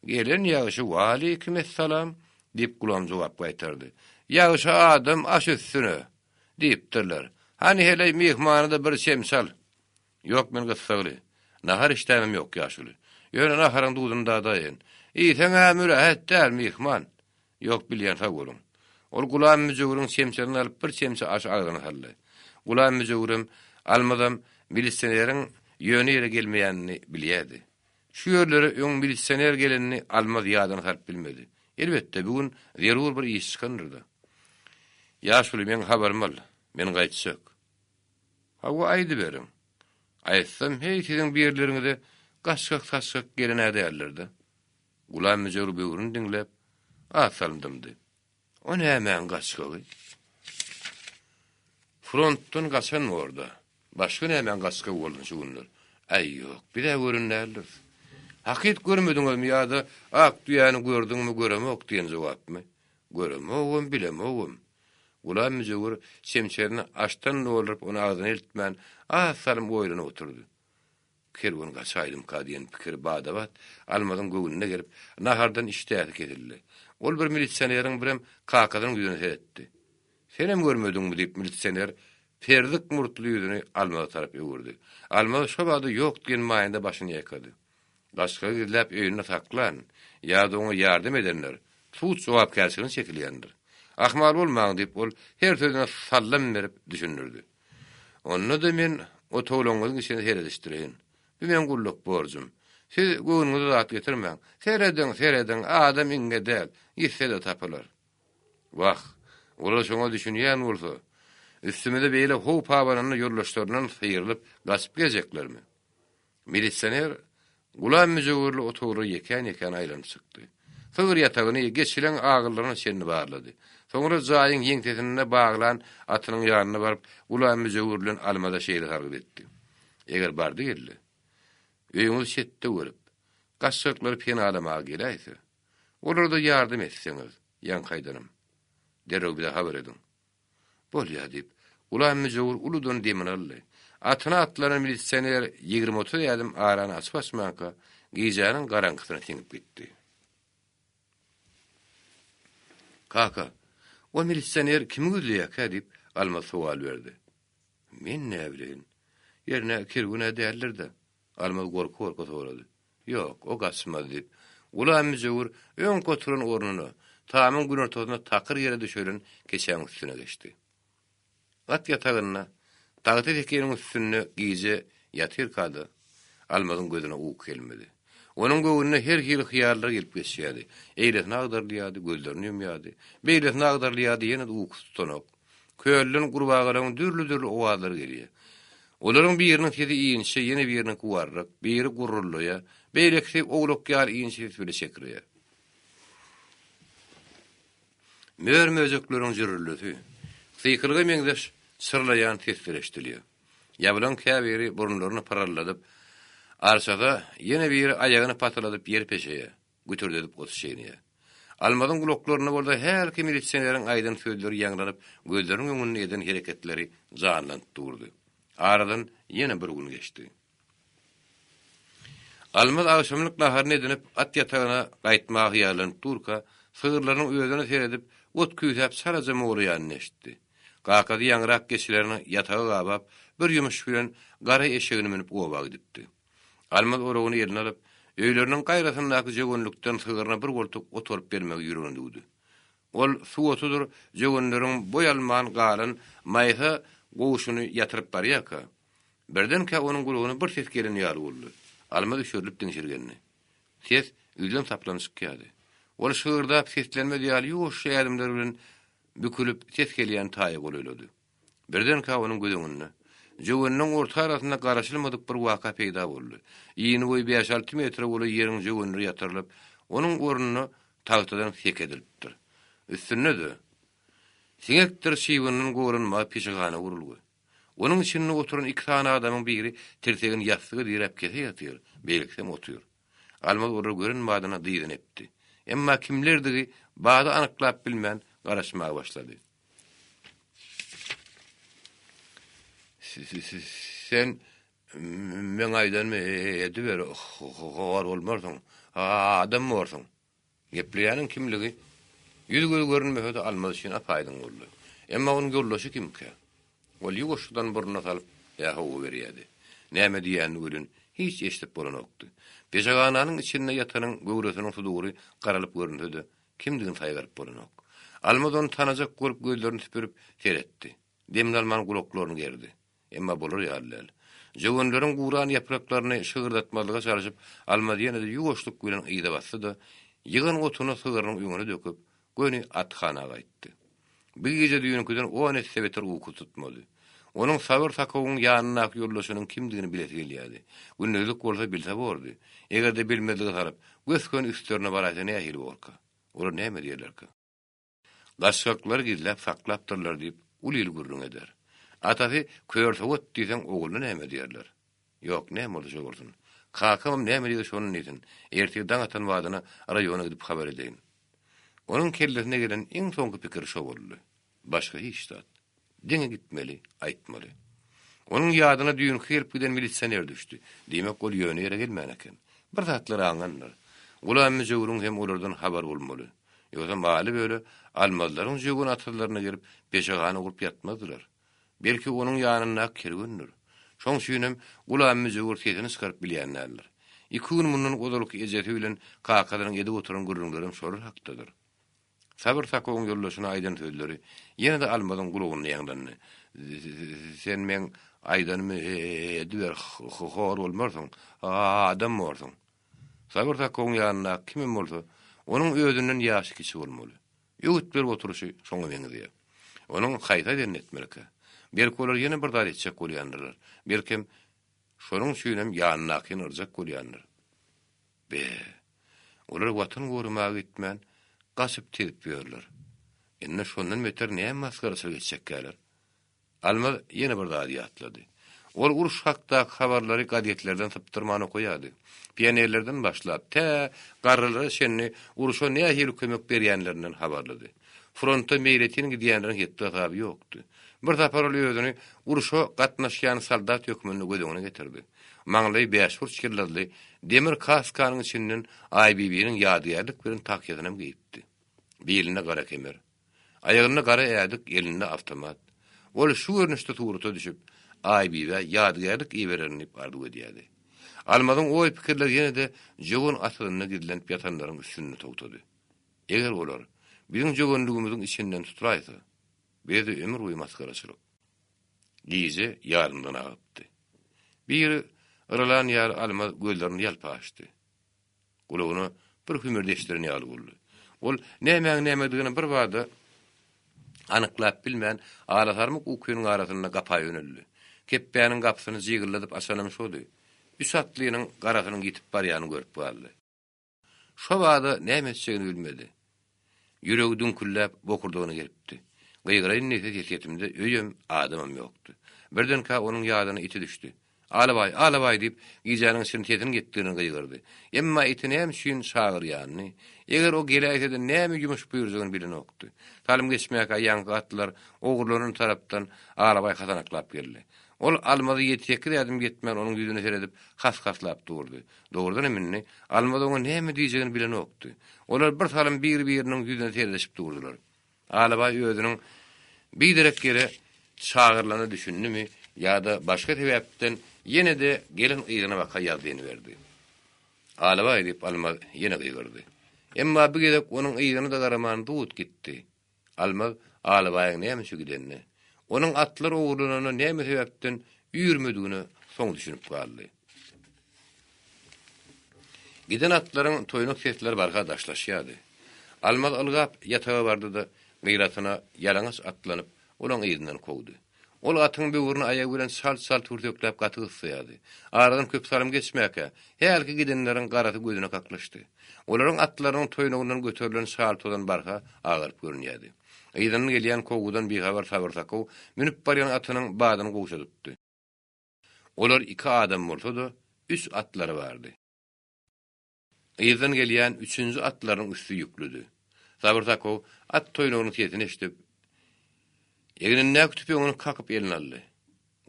Gelen ýagşy, waleýkimessalam, diýip, Gulam jogap gaýtardy. Ýagşy adam aş üstüne, diýipdirler. Hany heleý, myhmana-da bir çemçe al. Ýok, men gyssagly. Nahar işdämem ýok, ýaşuly. Ýöne naharyň duzuny dadaýyn. Iýseň-ä mürähet däl, myhman. Ýok, bilýän, sag boluň. Ol Gulam müjewüriň çemçesini alyp, bir çemçe aşy agzyna saldy. Gulam müjewürem, Almazam milisioneriň ýöne ýere gelmeýänini bilýärdi. Şu ýerlere öň milisioner gelenini Almaz ýadyna salyp bilmedi. Elbetde, bu gün zerur bir iş çykandyr-da. Ýaşuly, meň habarymy al. Men gaýtjak. Hawa, aýdyberiň. Aýtsam, heý, siziň birleriňize gaçgak-saçgak gelen-ä däldir-dä. Gulam müjewür böwrüni diňläp, az salym dymdy. O nämäň gaçgagy? Frontdan gaçan bor-da. Başga nämäň gaçgagy bolsun şu günler? Äý, ýok, biz-ä gören däldiris. Hakyt görmediňizmi ýa-da ak düýäni gördüňmi, göremok diýen jogapmy? Göremogam, bilemogam. Gulam müjewür çemçesini aşdan dolduryp, ony agzyna eltmän, az salym oýlanyp oturdy. Kerwen gaçaýdymka diýen pikir bada-bat Almazyň göwnüne gelip, nahardan işdäsi kesildi. Ol bir milisioneriň birem kakasynyň ýüzüne seretdi. Senem görmediňmi diýip milisioner perzik murtly ýüzüni Almaza tarap öwürdi. Almaz şo bada ýok diýen manyda başyny ýaýkady. Gaçgagy gizläp öýünde saklan ýa-da oňa ýardam edenler sud jogapkärçiligine çekilýändir. Ahmal bolmaň diýip ol her sözüne sallam berip düşündirdi. Onda-da men otaglaryňyzyň içine seredişdireýin. Bu meň gulluk borjum. Siz göwnüňize zat getirmäň. Serediň, serediň, adam iňňe däl, ýitse-de tapylar. Wah, olar şoňa düşünýän bolsa, üstümize beýle howp abananda ýoldaşlaryndan syrylyp gaçyp geljeklermi? Milisioner Gulam müjewürli otaglara ýekän-ýekän aýlanyp çykdy. Sygyr ýatagyny geçileň agyllaryna çenli barlady. Soňra jaýyň ýeňsesinde baglan atynyň ýanyna baryp, Gulam müjewür bilen Almaza şeýle sargyt etdi. Eger bardy-geldi, öýüňizi çetde görüp, gaçjaklary penalamaga geläýse, olara-da ýardam etseňiz, ýaňky aýdanym. Derrew bize habar ediň. Bolýa, diýip, Gulam müjewür uludan demini aldy. Atyna atlanan milisioner 20-30 ädim arany açyp-açmanka, gijäniň garaňkysyna siňip gitdi. Kaka, o milisioner kimi gözleýärkä? diýip, Almaz sowal berdi. Men näbileýin. Ýerine kerwen-ä däldir-dä? Almaz gorka-gorka sorady. Ýok, o gaçmaz, diýip, Gulam müjewür öňki oturan ornuna, tamyň günortasynda takyr ýere düşelen keçäň üstüne geçdi. At ýatagynda, tagta sekiniň üstünde gije ýatyrka-da, Almazyň gözüne uky gelmedi. Onuň göwnüne her hili hyýallar gelip geçýärdi. Eýlesine agdarylýardy, gözlerini ýumýardy. Beýlesine agdarylýardy, ýene-de ukusy tutanok. Kölden gurbagalaryň dürli-dürli owazlary gelýär. Olaryň biriniň sesi inçe, ýene biriniňki warryk, biri gurrullaýar, beýlekisi owlak ýaly inçe ses bile çekirýär. Mör-möjekleriň jürrüldisi, sykylyga meňzeş çyrlaýan sesler eşidilýär. Ýabylaň käbiri burunlaryny pyralladyp, arçasa, ýene biri aýagyny patyladyp ýer peşeýär. Gütürdedip ot çeýneýär. Almazyň gulaklarynda bolsa hälki milisioneriň aýdan sözleri ýaňlanyp, gözleriniň öňünde eden hereketleri janlanyp durdy. Aradan ýene bir gün geçdi. Almaz agşamlyk naharyny edinip, at ýatagyna gaýtmaga hyýallanyp durka, sygyrlarynyň özüne seredip, ot küýsäp çalaja mowraýanyny eşitdi. Kakasy ýaňyrak geçilerini ýataga gabap, bir ýumuş bilen gara eşegini münüp oba gidipdi. Almaz oragyny eline alyp, öýleriniň gaýrasyndaky jöwenlikden sygyryna bir goltuk ot alyp bermegi ýüregine düwdi. Ol suwotudyr jöwenleriň boý alman galan maýsa gowşuny ýatyryp barýarka, birdenkä onuň gulagyna bir ses gelen ýaly boldy. Almaz üşerilip diňşirgendi. Ses üzlem-saplam çykýardy. Ol şygyrdap seslenmez ýaly ýuwaşja ädimler bilen bükülip ses gelýän taýa golaýlady. Birdenkä onuň göz öňünde, jöweniniň orta arasynda garaşylmadyk bir waka peýda boldy. Ini-boýy bäş-alty metre golaý ýeriň jöwenleri ýatyrylyp, onuň ornuna tagtadan seki edilipdir. Üstünde-de, siňekdir çybyndan goranmaga peşehana gurulgy. Onuň içinde oturan iki sany adamyň biri tirsegini ýassyga diräp kese ýatyr, beýlekisem otyr. Almaz olary gören badyna dyzyny epdi. Emma kimlerdigi bada anyklap bilmän garaşmaga başlady. Sen meň aýdanymy ediber, hor bolmarsyň, adam borsuň. Gepleýäniň kimligi ýüz-göz görünmese-de Almaz üçin ap-aýdyň boldy. Emma onuň ýoldaşy kimkä? Ol ýuwaşjadan burnuna salyp, hä-how berýärdi. Näme diýýänini welin, hiç eşidip bolanokdy. Peşegananyň içinde ýatanyň göwresiniň sudury garalyp görünse-de, kimdigini saýgaryp bolanok. Almaz ony tanajak bolup gözlerini süpürip, seretdi. Demini alman gulaklaryny gerdi. Emma bolar ýaly däl. Jöwenleriň guran ýapraklaryny şygyrdatmazlyga çalşyp, Almaz ýene-de ýuwaşlyk bilen yza basdy-da, ýygan otuny sygrynyň öňüne döküp, göni athana gaýtdy. Bu gije düýnküden on esse beter uky tutmady. Onuň Sabyr sakowyň ýanyndaky ýoldaşynyň kimdigini bilesi gelýärdi. Gündizlik bolsa bilse bordy. Eger-de bilmezlige salyp, gös-göni üstlerine baraýsa nähili borka? Olar näme diýerlerkä? Gaçgaklary gizläp saklapdyrlar diýip, uly il gürrüň eder. Atasy körsowat diýseň ogluna näme diýerler? Ýok, näme bolsa şo bolsun. Kakamam näme diýse şony diýsin. Ertir daň atan badyna raýona gidip habar edeýin. Onuň kellesine gelen iň soňky pikir şo boldy. Başga hiç zat. Diňe gitmeli, aýtmaly. Onuň ýadyna düýnki gelip giden milisioner düşdi. Diýmek, ol ýöne ýere gelmän eken. Bir zatlar aňandyr. Gulam müjewüriň hem olardan habary bolmaly. Ýogsa maly-böle almazlaryň jöwen atyzlaryna gelip, peşehana gurup ýatmazdylar. Belki, onuň ýanyndaky kerwendir. Şoň üçinem Gulam müjewür sesini çykaryp bilýän däldir. Iki gün mundan ozalky ejesi bilen kakasynyň edip oturan gürrüňlerem şolar hakdadyr. Sabyr Sakowyň ýoldaşyna aýdan sözleri ýene-de Almazyň gulagynda ýaňlandy, Sen meň aýdanymy ediber, hor bolmarsyň, adam borsuň. Sabyr Sakowyň ýanyndaky kimem bolsa, onuň özünden ýaşy kiçi bolmaly. Öwüt berip oturyşy şoňa meňzeýär. Onuň haýsy aýdanyny etmelikä? Belki olar ýene bir zat etjek bolýandyrlar. Belkem, şonuň üçinem ýanyndakyny yrjak bolýandyr. Be, olar Watan goramaga gitmän, gaçyp-tezip ýörler. Indi şondan beter näme masgaraçylyk etjekkäler? Almaz ýene bir zady ýatlady. Ol uruş hakdaky habarlary gazetlerden sypdyrman okaýardy. Pionerlerden başlap, tä garrylara çenli urşa nähili kömek berýänlerinden habarlydy. Fronta meýletin gidýänleriň hetdi-hasaby ýokdy. Bir sapar ol özüni urşa gatnaşýan soldat hökmünde göz öňüne getirdi. Maňlaýy bäşburç ýyldyzly demir kaskanyň içinden Aýbibiniň ýadygärlik beren tahýasynam geýipdi. Bilinde gara kemer. Aýagynda gara ädik, elinde awtomat. Ol şu görnüşde surata düşüp, Aýbibä ýadygärlik ibererin diýip arzuw edýärdi. Almazyň oý-pikirleri ýene-de jöwen atyzynda gizlenip ýatanlaryň üstünde togtady. Eger olar biziň jöwenligimiziň içinden tutulaýsa, bize-de ömür boýy masgaraçylyk. Gije ýarymdan agypdy. Biri yrylan ýaly Almaz gözlerini ýalpa açdy. Gulagyna bir hümürdi eşdilen ýaly boldy. Ol nämäň-nämedigini birbada anyklap bilmän, alasarmyk ukynyň arasynda gapa ýöneldi. Kepbäniň gapysyny jygylladyp açanam şody. Üç atlynyň garasynyň ýitip barýanyny görüp galdy. Şobada näme etjegini bilmedi. Ýüregi düňkülläp, bokurdagyna gelipdi. Gygyraýyn diýse sesýetimde öýem, adamam ýokdy. Birdenkä onuň ýadyna iti düşdi. Alabaý, Alabaý! diýip, gijäniň içinde sesiniň ýetdigine gygyrdy. Emma iti näme üçin çagyrýanyny, eger o geläýse-de näme ýumuş buýurjagyny bilenokdy. Salym geçmäkä ýaňky atlylar ogurlanan tarapdan Alabaý hasanaklap geldi. Ol Almaza ýedi-sekiz ädim ýetmän onuň ýüzüne seredip has-haslap durdy. Dogrudanam indi Almaz oňa näme diýjegini bilenokdy. Olar bir salym bir-biriniň ýüzüne seredişip durdular. Alabaý özüniň biderek ýere çagyrylanyna düşündimi ýa-da başga sebäpden ýene-de gelen yzyna baka ýazdyny berdi. Alabaý diýip Almaz ýene gygyrdy. Emma bu gezek onuň yzyna-da garaman zut gitdi. Almaz Alabaýyň näme üçin gidenine, onuň atlar ogurlananda näme sebäpden üýrmedigine soň düşünip galdy. Giden atlaryň toýnak sesleri barha daşlaşýardy. Almaz ylgap ýataga bardy-da, Gyratyna ýalaňaç atlanyp, olaň yzyndan kowdy. Ol atyň böwrüni aýagy bilen çalt-çalt hürsekläp gaty gyssaýardy. Aradan köp salym geçmäkä, hälki gidenleriň garasy gözüne kaklyşdy. Olaryň atlarynyň toýnagyndan göterilen şal tozan barha agaryp görünýärdi. Yzyndan gelýän kowgudan bihabar Sabyr sakaw münüp barýan atynyň badyny gowşadypdy. Olar iki adam bolsa-da, üç atlary bardy. Yzdan gelýän üçünji atlarynyň üsti ýüklüdi. Sabyr Sakow at toýnagynyň sesini eşidip, egnindäki tüpeňini kakyp eline aldy.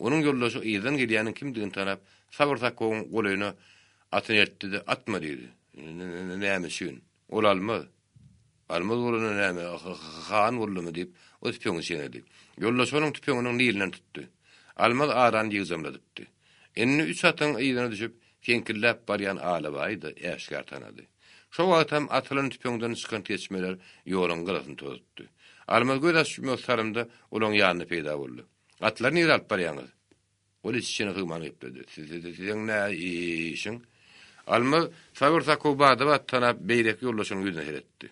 Onuň ýoldaşy yzdan gelýäniň kimdigini tanap, Sabyr Sakowyň golaýyna atyny eltdi-de, Atma diýdi. Näme üçin? Ol almaz. Almaz bolanda näme, han boldumy diýip, o tüpeňi çeynedi. Ýoldaşy onuň tüpeňiniň nilinden tutdy. Almaz arany ýygjamladypdy. Indi üç atyň yzyna düşüp, seňkilläp barýan Alabaýy-da äşgär tanady. Şo wagtam atylan tüpeňden çykan seçmeler ýoluň gyrasyny tozutdy. Almaz göz açyp-ýumasy salymda olaň ýanynda peýda boldy. Atlary nirä alyp barýaňyz? Ol iç-içine sygman gepledi. Siziň nä işiň? Almaz Sabyr Sakowy bada-bat tanap, beýleki ýoldaşynyň ýüzüne seretdi.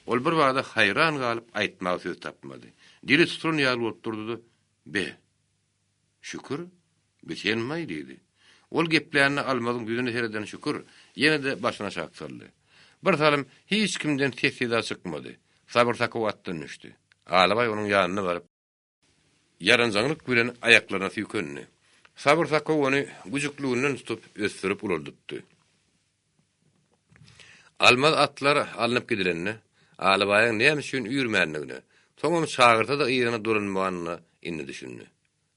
Ol birbada haýran galyp, aýtmaga söz tapmady. Dili tutulan ýaly bolup durdy-da, Be, Şükür, bi senmi-aý? diýdi. Ol geplände Almazyň ýüzüne sereden Şükür ýene-de başyny aşak saldy. Bir salym hiç kimden ses-seda çykmady. Sabyr Sakow atdan düşdi. Alabaý onuň ýanyna baryp, Ýaranjaňlyk bilen aýaklaryna süýkendi. Sabyr sakaw ony güjükliginden tutup, ösdürip ulaldypdy. Almaz atlar alnyp gidilende, Alabaýyň näme üçin üýrmändigine, soňam çagyrsa-da yzyna dolanmanyna indi düşündi.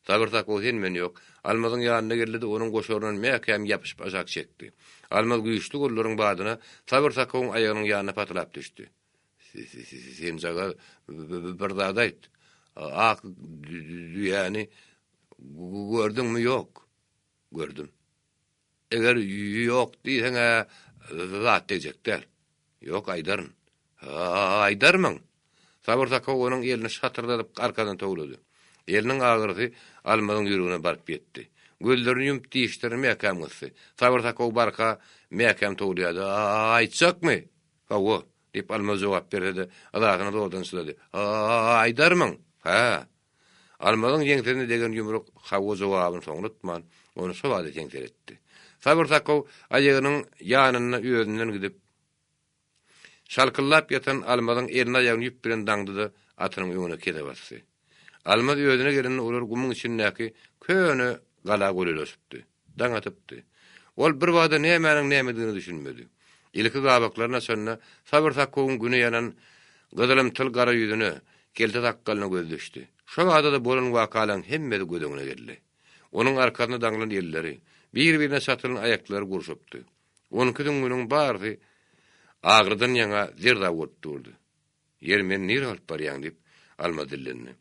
Sabyr sakaw sen-men ýok, Almazyň ýanyna geldi-de, onuň goşaryndan mäkäm ýapyşyp aşak çekdi. Almaz güýçli gollaryň badyna Sabyr sakawyň aýagynyň ýanyna patylap düşdi. Senjagaz bir zat aýt. Ak düýäni gördüňmi, ýok? Gördüm. Eger ýok diýseň-ä zat degjek däl. Ýok, aýdaryn. Aýdarmyň? Sabyr sakaw onuň elini şatyrdadyp arkadan towlady. Eliniň agyrysy Almazyň ýüregine baryp ýetdi. Gözlerini ýumup dişlerini mäkäm gysdy. Sabyr sakaw barka mäkäm towlaýardy. Aýtjakmy? Hawa, diýip, Almaz jogap berse-de, yzasyna zordan çydady. A-a-aýdarmyň? Hä. Almazyň ýeňsesine degen ýumruk hawa jogabyny soňlatman, ony şo bada seňseretdi. Sabyr sakaw aýagynyň ýanynda özünden gidip, şalkyldap ýatan Almazyň elini-aýagyny ýüp bilen daňdy-da, atynyň öňüne kese basdy. Almaz özüne gelende olar gumuň içindäki köne gala golaýlaşypdy. Daň atypdy. Ol birbada nämäniň nämedigine düşünmedi. Ilki gabaklaryny açanda Sabyr sakowyň güne ýanan gyzylymtyl gara ýüzüne, kelte sakgalyna gözi düşdi. Şo bada-da bolan wakalaryň hemmesi göz öňüne geldi. Onuň arkasyna daňlan elleri, bir-birine çatylan aýaklary gurşupdy. Onki süňňüniň barysy agyrydan ýaňa zerzaw bolup durdy. Ýeri, meni nirä alyp barýaň? diýip, Almaz dillendi.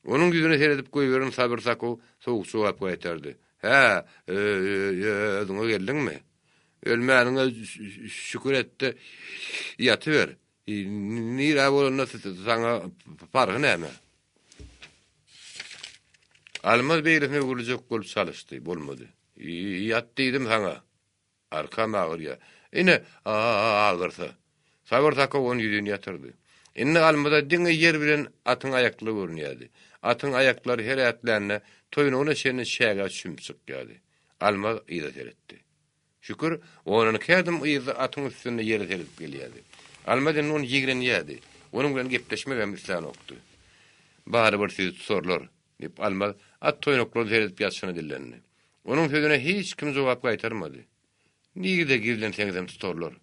Onuň ýüzüne seredip goýberen Sabyr Sakow sowuk jogap gaýtardy. Hä, ö-ö-özüňe geldiňmi? Ölmäniňe şükür et-de, ýatyber. Nirä bolanda saňa parhy näme? Almaz beýlesine öwrüljek bolup çalyşdy, bolmady. Ýat diýdim saňa! Arkam agyrýar. Ine, agyrsa. Sabyr Sakow ony ýüzin ýatyrdy. Indi Almada diňe ýer bilen atyň aýaklary görünýärdi. Atyň aýaklary her ätlände toýnagyna çenli çägä çümüp çykýardy. Almaz yza seretdi. Şükür, ondan iki ädim yzda atyň üstünde ýere seredip gelýärdi. Almaz indi ony ýigrenýärdi. Onuň bilen gepleşmegem islänokdy. Barybir sizi tutarlar, diýip, Almaz at toýnaklaryna seredip ýatyşyna dillendi. Onuň sözüne hiç kim jogap gaýtarmady. Nirede gizlenseňizem tutarlar.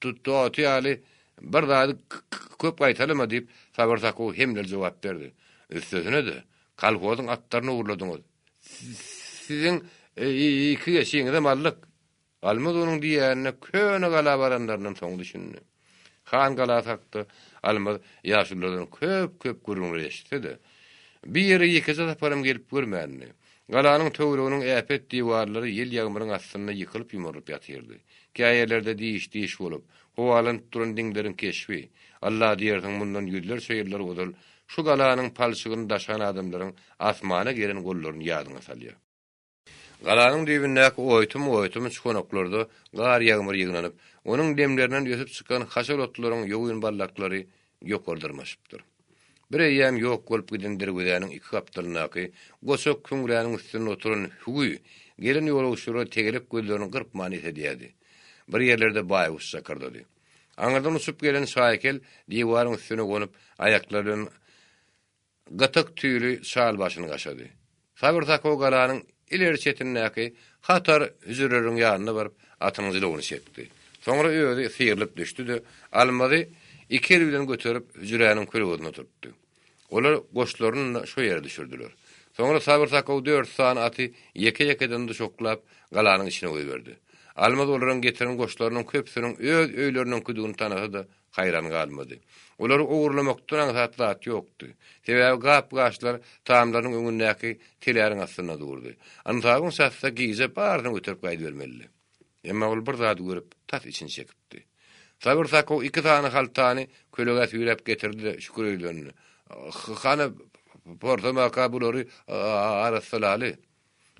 Toty ýaly bir zady köp gaýtalama diýip, Sabyr Sakow hemleli jogap berdi. Üstesine-de, kolhozyň atlaryny ogurladyňyz. Siziň iki geçiňizem aldyk. Almaz onuň diýýänine köne gala baranlaryndan soň düşündi. Han galasy hakda Almaz ýaşululardan köp-köp gürrüňler eşitse-de, bu ýere ýekeje saparam gelip görmändi. Galanyň töwereginiň äpet diwarlary ýel-ýagmyryň astynda ýykylyp-ýumrulyp ýatyrdy. Käýerlerde diş-diş bolup, howalanyp duran diňleriň keşbi, Alla diýersiň mundan ýüzlerçe ýyllar ozal şu galanyň palçygyny daşan adamlaryň asmana geren gollaryny ýadyňa salýar. Galanyň düýbündäki oýtum-oýtum çukanaklarda gar-ýagmyr ýygnanyp, onuň demlerinden ösüp çykan haşal otlaryň ýogyn ballaklary ýokary dyrmaşypdyr. Bir eýýäm ýok bolup giden derwezäniň iki gapdalyndaky goçak küňräniň üstünde oturan Hüwi gelen ýolagçylara tegelek gözlerini gyrpman esedýärdi. Bir ýerlerde baýguş jakyrdady. Aňyrdan uçup gelen Şaýkel diwaryň üstüne gonup, aýaklary bilen gytyk tüýli çal başyny gaşady. Sabyr Sakow galanyň ileri çetindäki hatar hüjreleriň ýanyna baryp, atynyň jylawyny çekdi. Soňra özi syrylyp düşdi-de, Almazy iki eli bilen göterip, hüjräniň kölegesinde oturtdy. Olar goşlaryny-da şo ýere düşürdiler. Soňra Sabyr Sakow dört sany aty ýeke-ýekeden duşaklap, galanyň içine goýberdi. Almaz olaryň getiren goşlarynyň köpüsiniň öz öýleriniňkidigini tanasa-da, haýran galmady. Olary ogurlamakdan aňsat zat ýokdy. Sebäbi gap-gaçlar tamlarynyň öňündäki teläriň astynda durdy. Ynsabyň çatsa gije barysyny göterip gaýdybermelidi. Emma ol bir zady görüp, tas içini çekipdi. Sabyr Sakow iki sany haltany kölegä süýräp getirdi-de, Şükür öýlendi. Hany, porsamaka bulary arassalaly.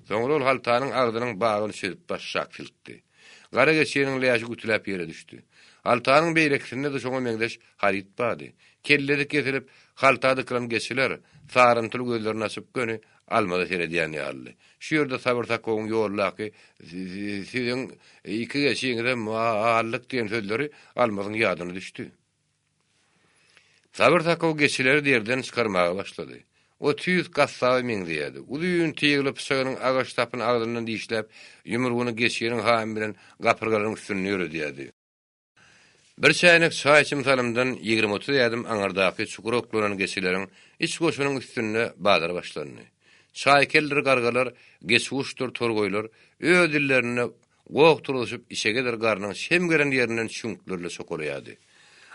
Soňra ol haltanyň agzynyň bagyny çözüp başşak silkdi. Gara geçiniň läşi gütüläp ýere düşdi. Haltanyň beýlekisinde-de şoňa meňzeş haryt bardy. Kellesi kesilip, halta dykylan geçiler sarymtyl gözlerini açyp göni Almaza seredýän ýalydy. Şu ýerde Sabyr Sakowyň ýoldaky Siziň iki geçiňize mallyk diýen sözleri Almazyň ýadyna düşdi. Sabyr Sakow geçileri derden çykarmaga başlady. O tüýs gassaba meňzeýärdi. Uzyn tygly pyçagynyň agaç sapyny agzyndan dişläp, ýumrugyny geçiniň hamy bilen gapyrgalaryň üstünde ýöredýärdi. Bir çäýnek çaý içim salymdan 20-30 ädim aňyrdaky çukura oklanan geçileriň iç goşunyň üstünde bazar başlandy. Çaýkeldir gargalar, geçiguşdyr torgaýlar öz dillerinde Goh turuzşyp içegedir garnyň şem gelen ýerinden çüňklerle çokalaýardy.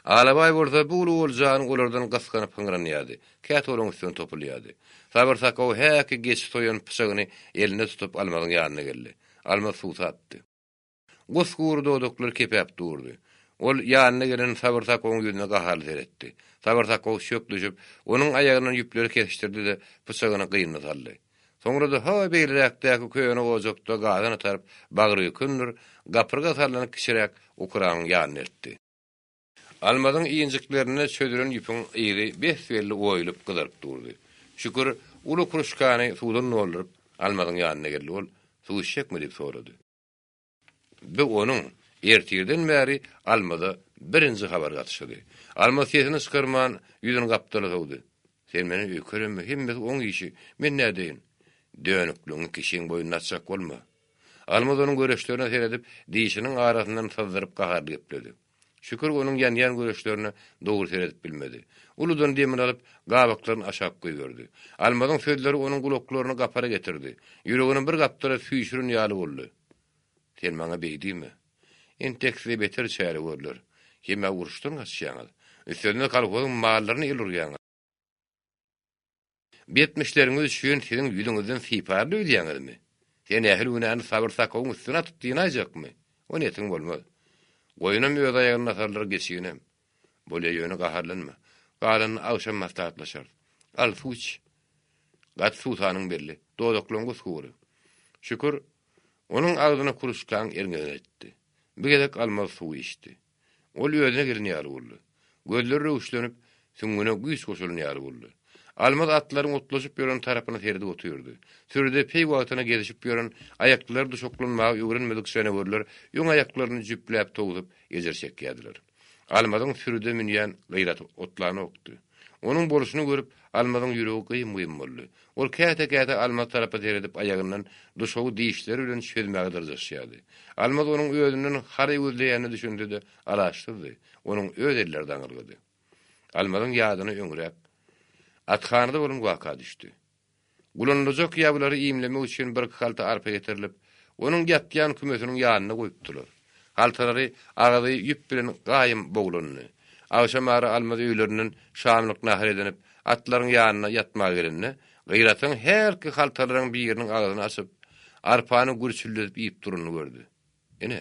Alabaý bolsa bu uly oljany olardan gysganyp hyňranýardy, käte olaň üstüne topulýardy. Sabyr sakaw häki geçi soýan pyçagyny elinde tutup Almazyň ýanyna geldi. Almaz suwsapdy. Gus-gury dodaklary kepäp durdy. Ol ýanyna gelen Sabyr sakawyň ýüzüne gaharly seretdi. Sabyr sakaw çök düşüp, onuň aýagyndan ýüpleri kesişdirdi-de, pyçagyny gynyna saldy. Soňra-da ha beýleräkdäki köne ojakda gazan ataryp, bagryökündir, gapyrga salnan kiçiräk ukraňyň ýanyna eltdi. Almazyň injiklerinde çözülen ýüpüň yzy bes-belli oýulyp gyzaryp durdy. Şükür uly kruşkany suwdan dolduryp, Almazyň ýanyna geldi. Ol, Suw içjekmi? diýip sorady. Bu onuň ertirden bäri Almaza birinji habar gatyşydy. Almaz sesini çykarman, ýüzüni gapdala sowdy. Sen meni öýkeleme, hemmesi oň işi, men nädeýin? Dönükligiňi kişiň boýnuna atjak bolma. Almaz onuň göreçlerine seredip, dişiniň arasyndan syzdyryp gaharly gepledi. Şükür onuň ýanýan göreçlerine dogry seredip bilmedi. Uludan demini alyp, gabaklaryny aşak goýberdi. Almazyň sözleri onuň gulaklaryny gapara getirdi. Ýüregini bir gapdala süýşüren ýaly boldy. Sen maňa beý diýme. Entek size beter çäre görler. Hem-ä uruşdan gaçýaňyz. Üstesine kolhozyň mallaryna el urýaňyz. Bu etmişleriňiz üçin siziň ýüzüňizden syparly öýdýäňizmi? Sen ähli günäni Sabyr sakawyň üstüne atyp dynaýjakmy? O netiň bolmaz. Goýunam öz aýagyna asarlar, geçiginem. Bolýa, ýöne gaharlanma. Galanyny agşam maslahatlaşarys. Al, suw iç. Gaty suwsanyň belli. Dodaklaň gus-gury. Şükür, onuň agzyna kruşkaň erňegini eltdi. Bir gezek Almaz suw içdi. Ol özüne gelen ýaly boldy. Gözleri röwüşlenip, süňňüne güýç goşulan ýaly boldy. Almaz atlaryň otlaşyp ýören tarapyna seredip otyrdy. Sürüde peýwagtyna gezişip ýören, aýaklary duşaklanmaga öwrenmedik janawerler öň aýaklaryny jüpläp towsup, ejir çekýärdiler. Almazyň sürüde münýän Gyraty otlanokdy. Onuň bolşuny görüp, Almazyň ýüregi gyýym-gyýym boldy. Ol käte-käte Almaz tarapa seredip aýagyndan duşagy dişleri bilen çözmäge dyrjaşýardy. Almaz onuň özünden haraý gözleýänine düşünse-de, alaçsyzdy. Onuň öz elleri daňylgydy. Almazyň ýadyna öňräk, athanada bolan waka düşdi. Gulanlajak ýabylary iýmlemek üçin birki halta arpa getirilip, onuň ýatýan kümesiniň ýanynda goýupdylar. Haltalary agzy ýüp bilen gaýym boglandy. Agşamara Almaz öýlerinden şamlyk nahar edinip, atlaryň ýanyna ýatmaga gelende, Gyratyň hälki haltalaryň biriniň agzyny açyp, arpany gürçüldedip iýip duranyny gördi. Ine,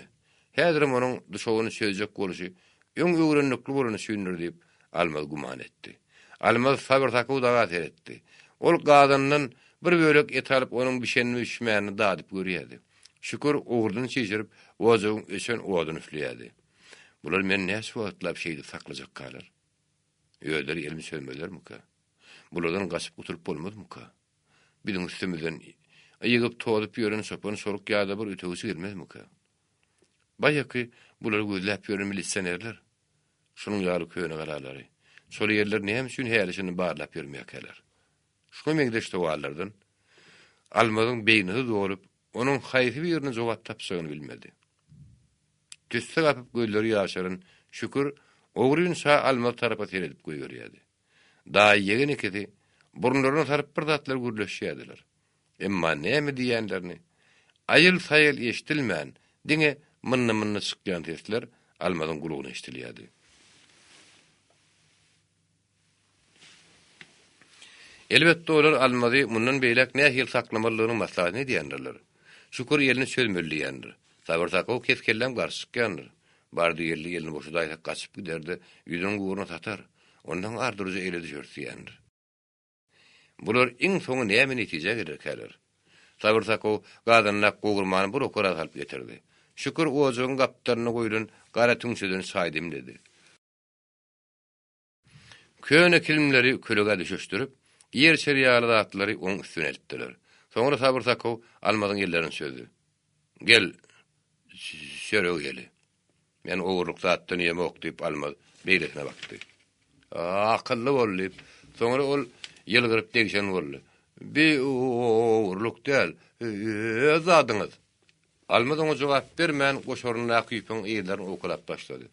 häzirem onuň duşagyny çözjek bolşy öň öwrenlikli bolany üçindir diýip, Almaz güman etdi. Almaz sabyr-sakuw daga seretdi. Ol gazandan Bir bölek et alyp, onuň bişenini-bişmänini dadyp görýärdi. Şükür owurdyny çişirip, ojagyň öçen oduny üfleýärdi. Bular meni näçe wagtlap şeýdip saklajakkalar? Özleri elimi çözmezlermikä? Bulardan gaçyp gutulyp bolmazmyka? Biziň üstümizden ýygyp-tozup ýören çopan-çoluk ýa-da bir ötegçi gelmezmikä? Baýaky bulary gözläp ýören milisionerler şunuň ýaly köne galalary, şol ýerleri näme üçin häli-şindi barlap ýörmeýärkäler? Şuňa meňzeş sowallardan Almazyň beýnisi dolup, onuň haýsy birine jogap tapjagyny bilmedi. Tüsse gapyp gözleri ýaşaran Şükür ogryn şa Almaz tarapa seredip goýberýärdi. Daýy-ýegen ikisi burunlaryna salyp bir zatlar gürleşýärdiler. Emma näme diýýänlerini aýyl-saýyl eşidilmän, diňe mynny-mynny çykýan sesler Almazyň gulagyna eşidilýärdi. Elbetde, olar Almazy mundan beýläk nähili saklamalydygynyň maslahatyny edýändirler. Şükür elini çözmeli diýýändir. Sabyr Sakow kes-kelläm garşy çykýandyr. Bardy-geldi elini boşadaýsak gaçyp gider-de, ýüzüniň guryny satar. Ondan ardyryjy ele düşeris diýýändir. Bular iň soňy näme netijä gelerkäler? Sabyr Sakow gazandaky gowurmany bir okara salyp getirdi. Şükür ojagyň gapdalynda goýlan gara tüňçeden çaý demledi. Köne kilimleri kölegä düşeşdirip, ýer-çer ýaly zatlary onuň üstüne eltdiler. Soňra Sabyr Sakow Almazyň ellerini çözdi. Gel, çörek iýeli. Men ogurlyk zatdan iýemok, diýip, Almaz beýlesine bakdy. Akylly bol, diýip, soňra ol ýylgyryp degşen boldy. Bi ogurlyk däl, öz zadyňyz. Almaz oňa jogap bermän, goşaryndaky ýüpüň yzlaryny owkalap başlady.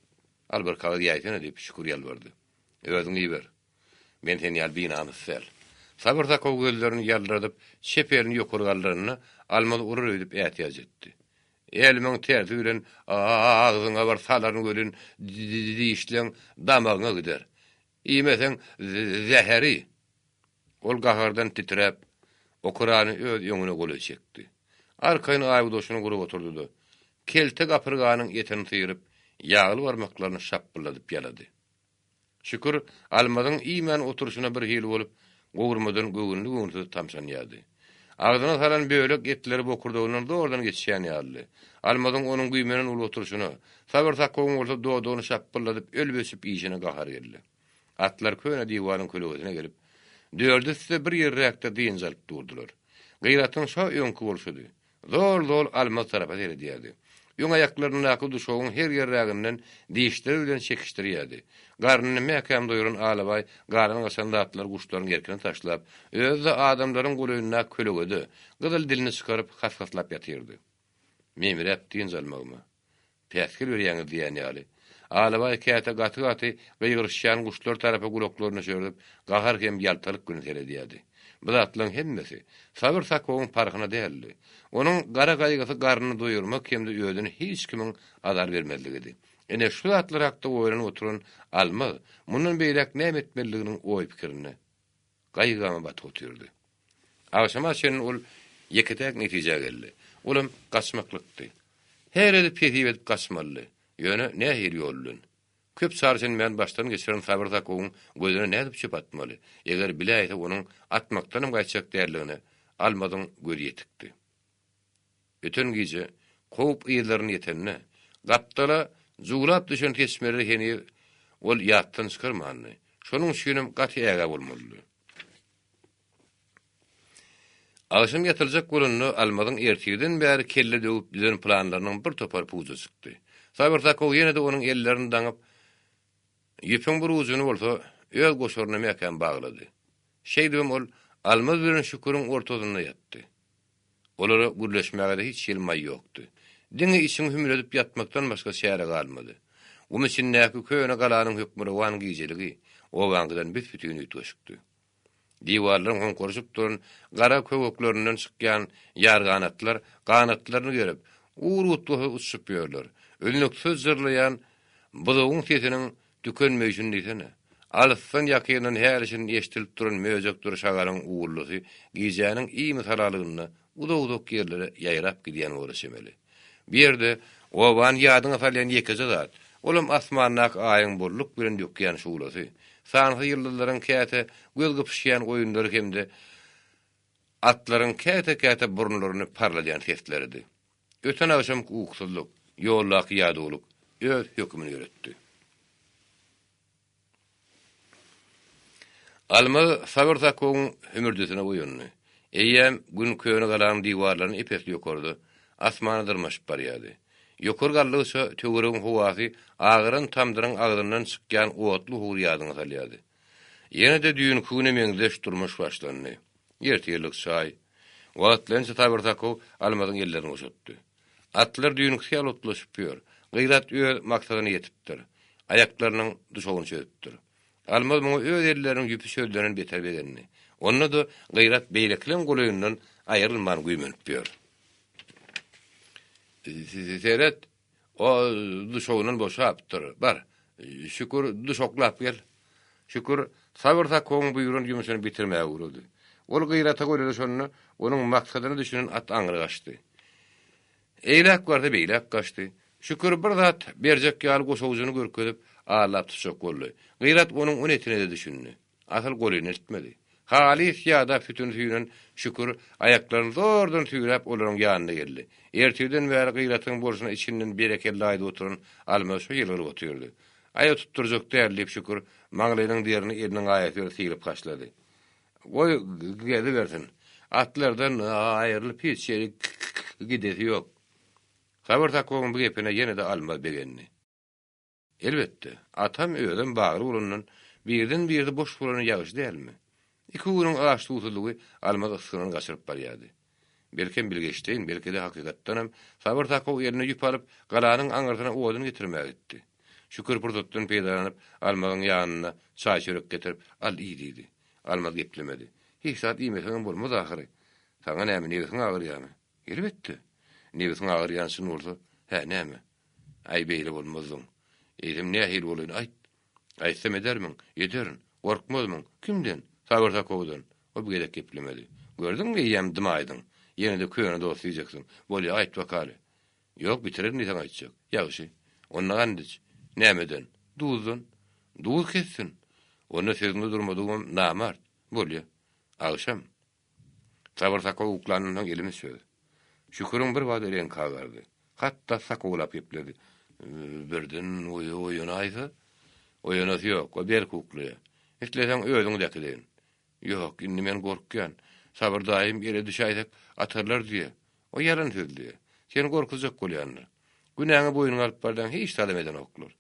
Al bir kagyz ýaýsana, diýip, Şükür ýalbardy. Özüň iýiber. Men sen ýaly binamys däl. Sabyr sakaw gözlerini ýaldyradyp, çep elini ýokary galdyranda, Almaz urar öýdüp ätiýaç etdi. Elimiň tersi bilen agzyňa bir salaryn welin, dişleň damagyňa gider. Iýmeseň, zäheri! Ol gahardan titräp, okurany öz öňüne golaý çekdi. Arkaýyn aýgudaşyny gurup oturdy-da, kelte gapyrganyň etini syryp, ýagly barmaklaryny şapbylladyp ýalady. Şükür, Almazyň iýmän oturyşyna birhili bolup, gowurmadan göwünli-göwünsiz tamşanýardy. Agzyna salan bölek etleri bokurdagyndan zordan geçýän ýalydy. Almazyň onuň güýmenen bolup oturyşyna, Sabyr-Sakowyň bolsa dodagyny şapbylladyp ölüp-öçüp iýşine gahary geldi. Atlar köne diwaryň kölegesine gelip, dördüsi-de bir ýerräkde dynç alyp durdular. Gyratyň şo öňki bolşudy. Zol-zol Almaz tarapa seredýärdi. Öň aýaklaryndaky duşagyň her ýerräginden dişleri bilen çekişdirýärdi. Garnyny mäkäm doýran alabaý galan-gaçan zatlary guşlaryň erkine taşlap, özi-de adamlaryň golaýyndaky kölegede, gyzyl dilini çykaryp, has-haslap ýatyrdy. Meýmiräp dynç almagyma. Päsgel berýäňiz diýýän ýaly. Alabaý käte gaty-gaty gygyryşýan guşlar tarapa gulaklaryny çördüp, gahar hem ýaltalyk bilen seredýärdi. Bu zatlaryň hemmesi Sabyr Sakowyň parhyna däldi. Onuň gara gaýgysy garnyny doýurmak hem-de özüne hiç kimiň azar bermezligidi. Ine, şu zatlar hakda oýlanyp oturan Almaz mundan beýläk näme etmelidiginiň oý-pikirinde. Gaýgy-gama batyp otyrdy. Agşama çenli ol ýeke-täk netijä geldi. Olam gaçmaklykdy. Her edip hesip edip gaçmalydy. Ýöne nähili ýol bilen? Köp çarşenbäni başdan geçiren Sabyr Sakowyň gözüne nädip çöp atmaly? Eger biläýse onuň atmakdanam gaýtjak däldigine Almazyň gözi ýetikdi. Öten gije kowup yzlaryna ýetende, gapdala juwlap düşen seçmeleri heniz ol ýatdan çykarmandy. Şonuň üçinem gaty ägä bolmalydy. Agşam ýatyljak bolanda Almazyň ertirden bäri kelle döwüp düzen planlarynyň bir topary puja çykdy. Sabyr Sakow ýene-de onuň ellerini daňyp, ýüpüň bir ujuny bolsa öz goşaryna mäkäm baglady. Şeýdibem ol Almaz bilen Şüküriň ortasynda ýatdy. Olara gürleşmäge-de hiç hili maý ýokdy. Diňe içiňi hümledip ýatmakdan başga çäre galmady. Gum içindäki köne galanyň hökmürowan gijeligi obaňkydan büs-bütin üýtgeşikdi. Diwarlaryň hoňkaryşyp duran gara köweklerinden çykýan ýarganatlar ganatlaryny gerip, ur-utgasyz uçuşyp ýörler. Üznüksiz jyrlaýan buzugyň sesiniň tükenmeýşini diýsene. Alysdan-ýakyndan häli-şindi eşidilip duran möjekdir şagalyň uwuldysy gijäniň imi-salalygynda uzak-uzak ýerlere ýaýrap gidýän bolara çemeli. Bu ýerde obany ýadyňa salýan ýekeje zat, olam asmandaky aýyň bolluk bilen dökýän şuglasy, sansyz ýyldyzlaryň käte göz gypyşýan oýunlary hem-de. atlaryň käte-käte burunlaryny parladýan sesleridi. Öten agşamky ukusyzlyk, ýoldaky ýadawlyk öz hökümini ýöretdi. Almaz Sabyr Sakowyň hümürdisine oýandy. Eýýäm Gün köne galanyň diwarlaryny ep-esli ýokarda, asmana dyrmaşyp barýardy. Ýokary galdygyça töweregiň howasy agaran tamdyryň agzyndan çykýan otly howry ýadyňa salýardy. Ýene-de düýnki güne meňzeş durmuş başlandy. Ertirlik çaý. Wagtlaýynça Sabyr Sakow Almazyň ellerini boşatdy. Atlar düýnküsi ýaly otlaşyp ýör. Gyrat öz maksadyna ýetipdir. Aýaklarynyň duşagyny çözüpdir. Almaz muňa öz elleriniň ýüpi çözlenden beter begendi. Onda-da Gyrat beýlekileň golaýyndan aýrylman güýmenip ýör. Seret, o duşagyndan boşapdyr. Bar, Şükür, duşaklap gel. Şükür, Sabyr Sakowyň buýran ýumşuny bitirmäge ugrady. Ol Gyrata golaýlaşanda, onuň maksadyna düşünen at aňry gaçdy. Eýläk barsa, beýläk gaçdy. Şükür bir zat berjek ýaly goşawujyny görkezip, aldap tutjak boldy. Gyrat onuň o netine-de düşündi. Asyl golyny eltmedi. Halys ýadap sütüni süýnen Şükür aýaklaryny zordan süýräp olaryň ýanyna geldi. Ertirden bäri Gyratyň bolşuna içinden berekella aýdyp oturan Almaz şo ýylgyryp otyrdy. Aýa tutdurjak däl, diýip Şükür maňlaýynyň derini eliniň aýasy bilen syryp haşlady. Goý, gezibersin. Atlardan aýrylyp hiç ýere gidesi ýok. Sabyr Sakowyň bu gepine ýene-de Almaz begendi. Elbetde, atam özem bagly bolandan birden-birde boş bolany ýagşy dälmi? Iki günüň aç-suwsuzlygy Almaz ysgyndan gaçyryp barýardy. Belkem bilgeşleýin, belki-de hakykatdanam Sabyr Sakow eline ýüp alyp, galanyň aňyrsyna odun getirmäge gitdi. Şükür pursatdan peýdalanyp, Almazyň ýanyna çaý-çörek getirip, Al, iý diýdi. Almaz geplemedi. Hiç zat iýmeseňem bolmaz ahyry. Saňa näme, nebsiň agyrýarmy? Elbetde. Nebsiň agyrýany çyn bolsa, hä, näme? Aý, beýle bolmazdyň. Eýsem, nähili bolaýyn, aýt. Aýtsam edermiň? Ederin. Gorkmazmyň? Kimden? Sabyr Sakowdan. Ol bu gezek geplemedi. Gördüňmi, eýýäm dymaýdyň. Ýene-de köne dost diýjeksiň. Bolýa, aýt bakaly. Ýok, bitirerin diýseň aýtjak. Ýagşy. Onda gand iç. Nämeden? Duzdan. Duz kessin. Onda sözüňde durmadygym namart. Bolýa. Agşam. Sabyr sakaw uklandan soň elimi çöz. Şüküriň bir bada reňki agardy. Hatda sakawlap gepledi. Birden oýanaýsa? Oýanasy ýok, o berk uklaýar. Isleseň özüň däkideýin. Ýok, indi men gorkýan. Sabyr daýym ele düşäýsek atarlar diýýär. O ýalan sözleýär. Seni gorkuzjak bolýandyr. Günäňi boýnuňa alyp barsaň hiç zadam edenoklar.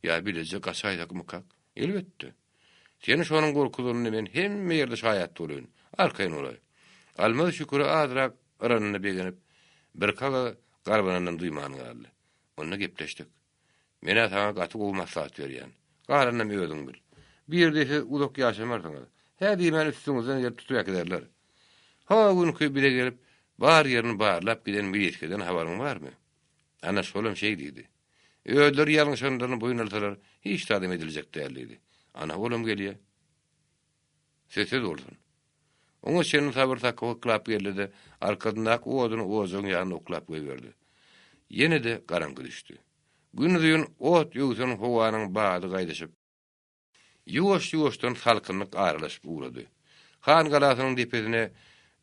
Ýa bileje gaçaýsakmykak? Elbetde. Seni şonuň gorkuzanyna men hemme ýerde şaýat bolaýyn. Arkaýyn bolaý. Almaz Şüküri azrak yranyna begenip, birki agyz garbanandan duýman galdy. Onda gepleşdik. Men-ä saňa gaty gowy maslahat berýän. Galanynam özüň bil. Bu ýerde siz uzak ýaşamarsyňyz. Hä diýmän üstüňizden gelip tutup äkiderler. Ho günki bize gelip, bar ýerini barlap giden milisgeden habaryň barmy? Ana, şolam şeý diýdi. Özleri ýalňyşanlaryny boýun alsalar, hiç zadam ediljek däl diýdi. Ana, olam gelýär. Söz-söz bolsun. Oňa çenli Sabyr saky yklap geldi-de, arkasyndaky oduny ojagyň ýanyna oklap goýberdi. Ýene-de garaňky düşdi. Günuzyn ot öwsen howanyň bady gaýdyşyp, Ýuwaş-ýuwaşdan salkynlyk aralaşyp ugrady. Han galasynyň depesine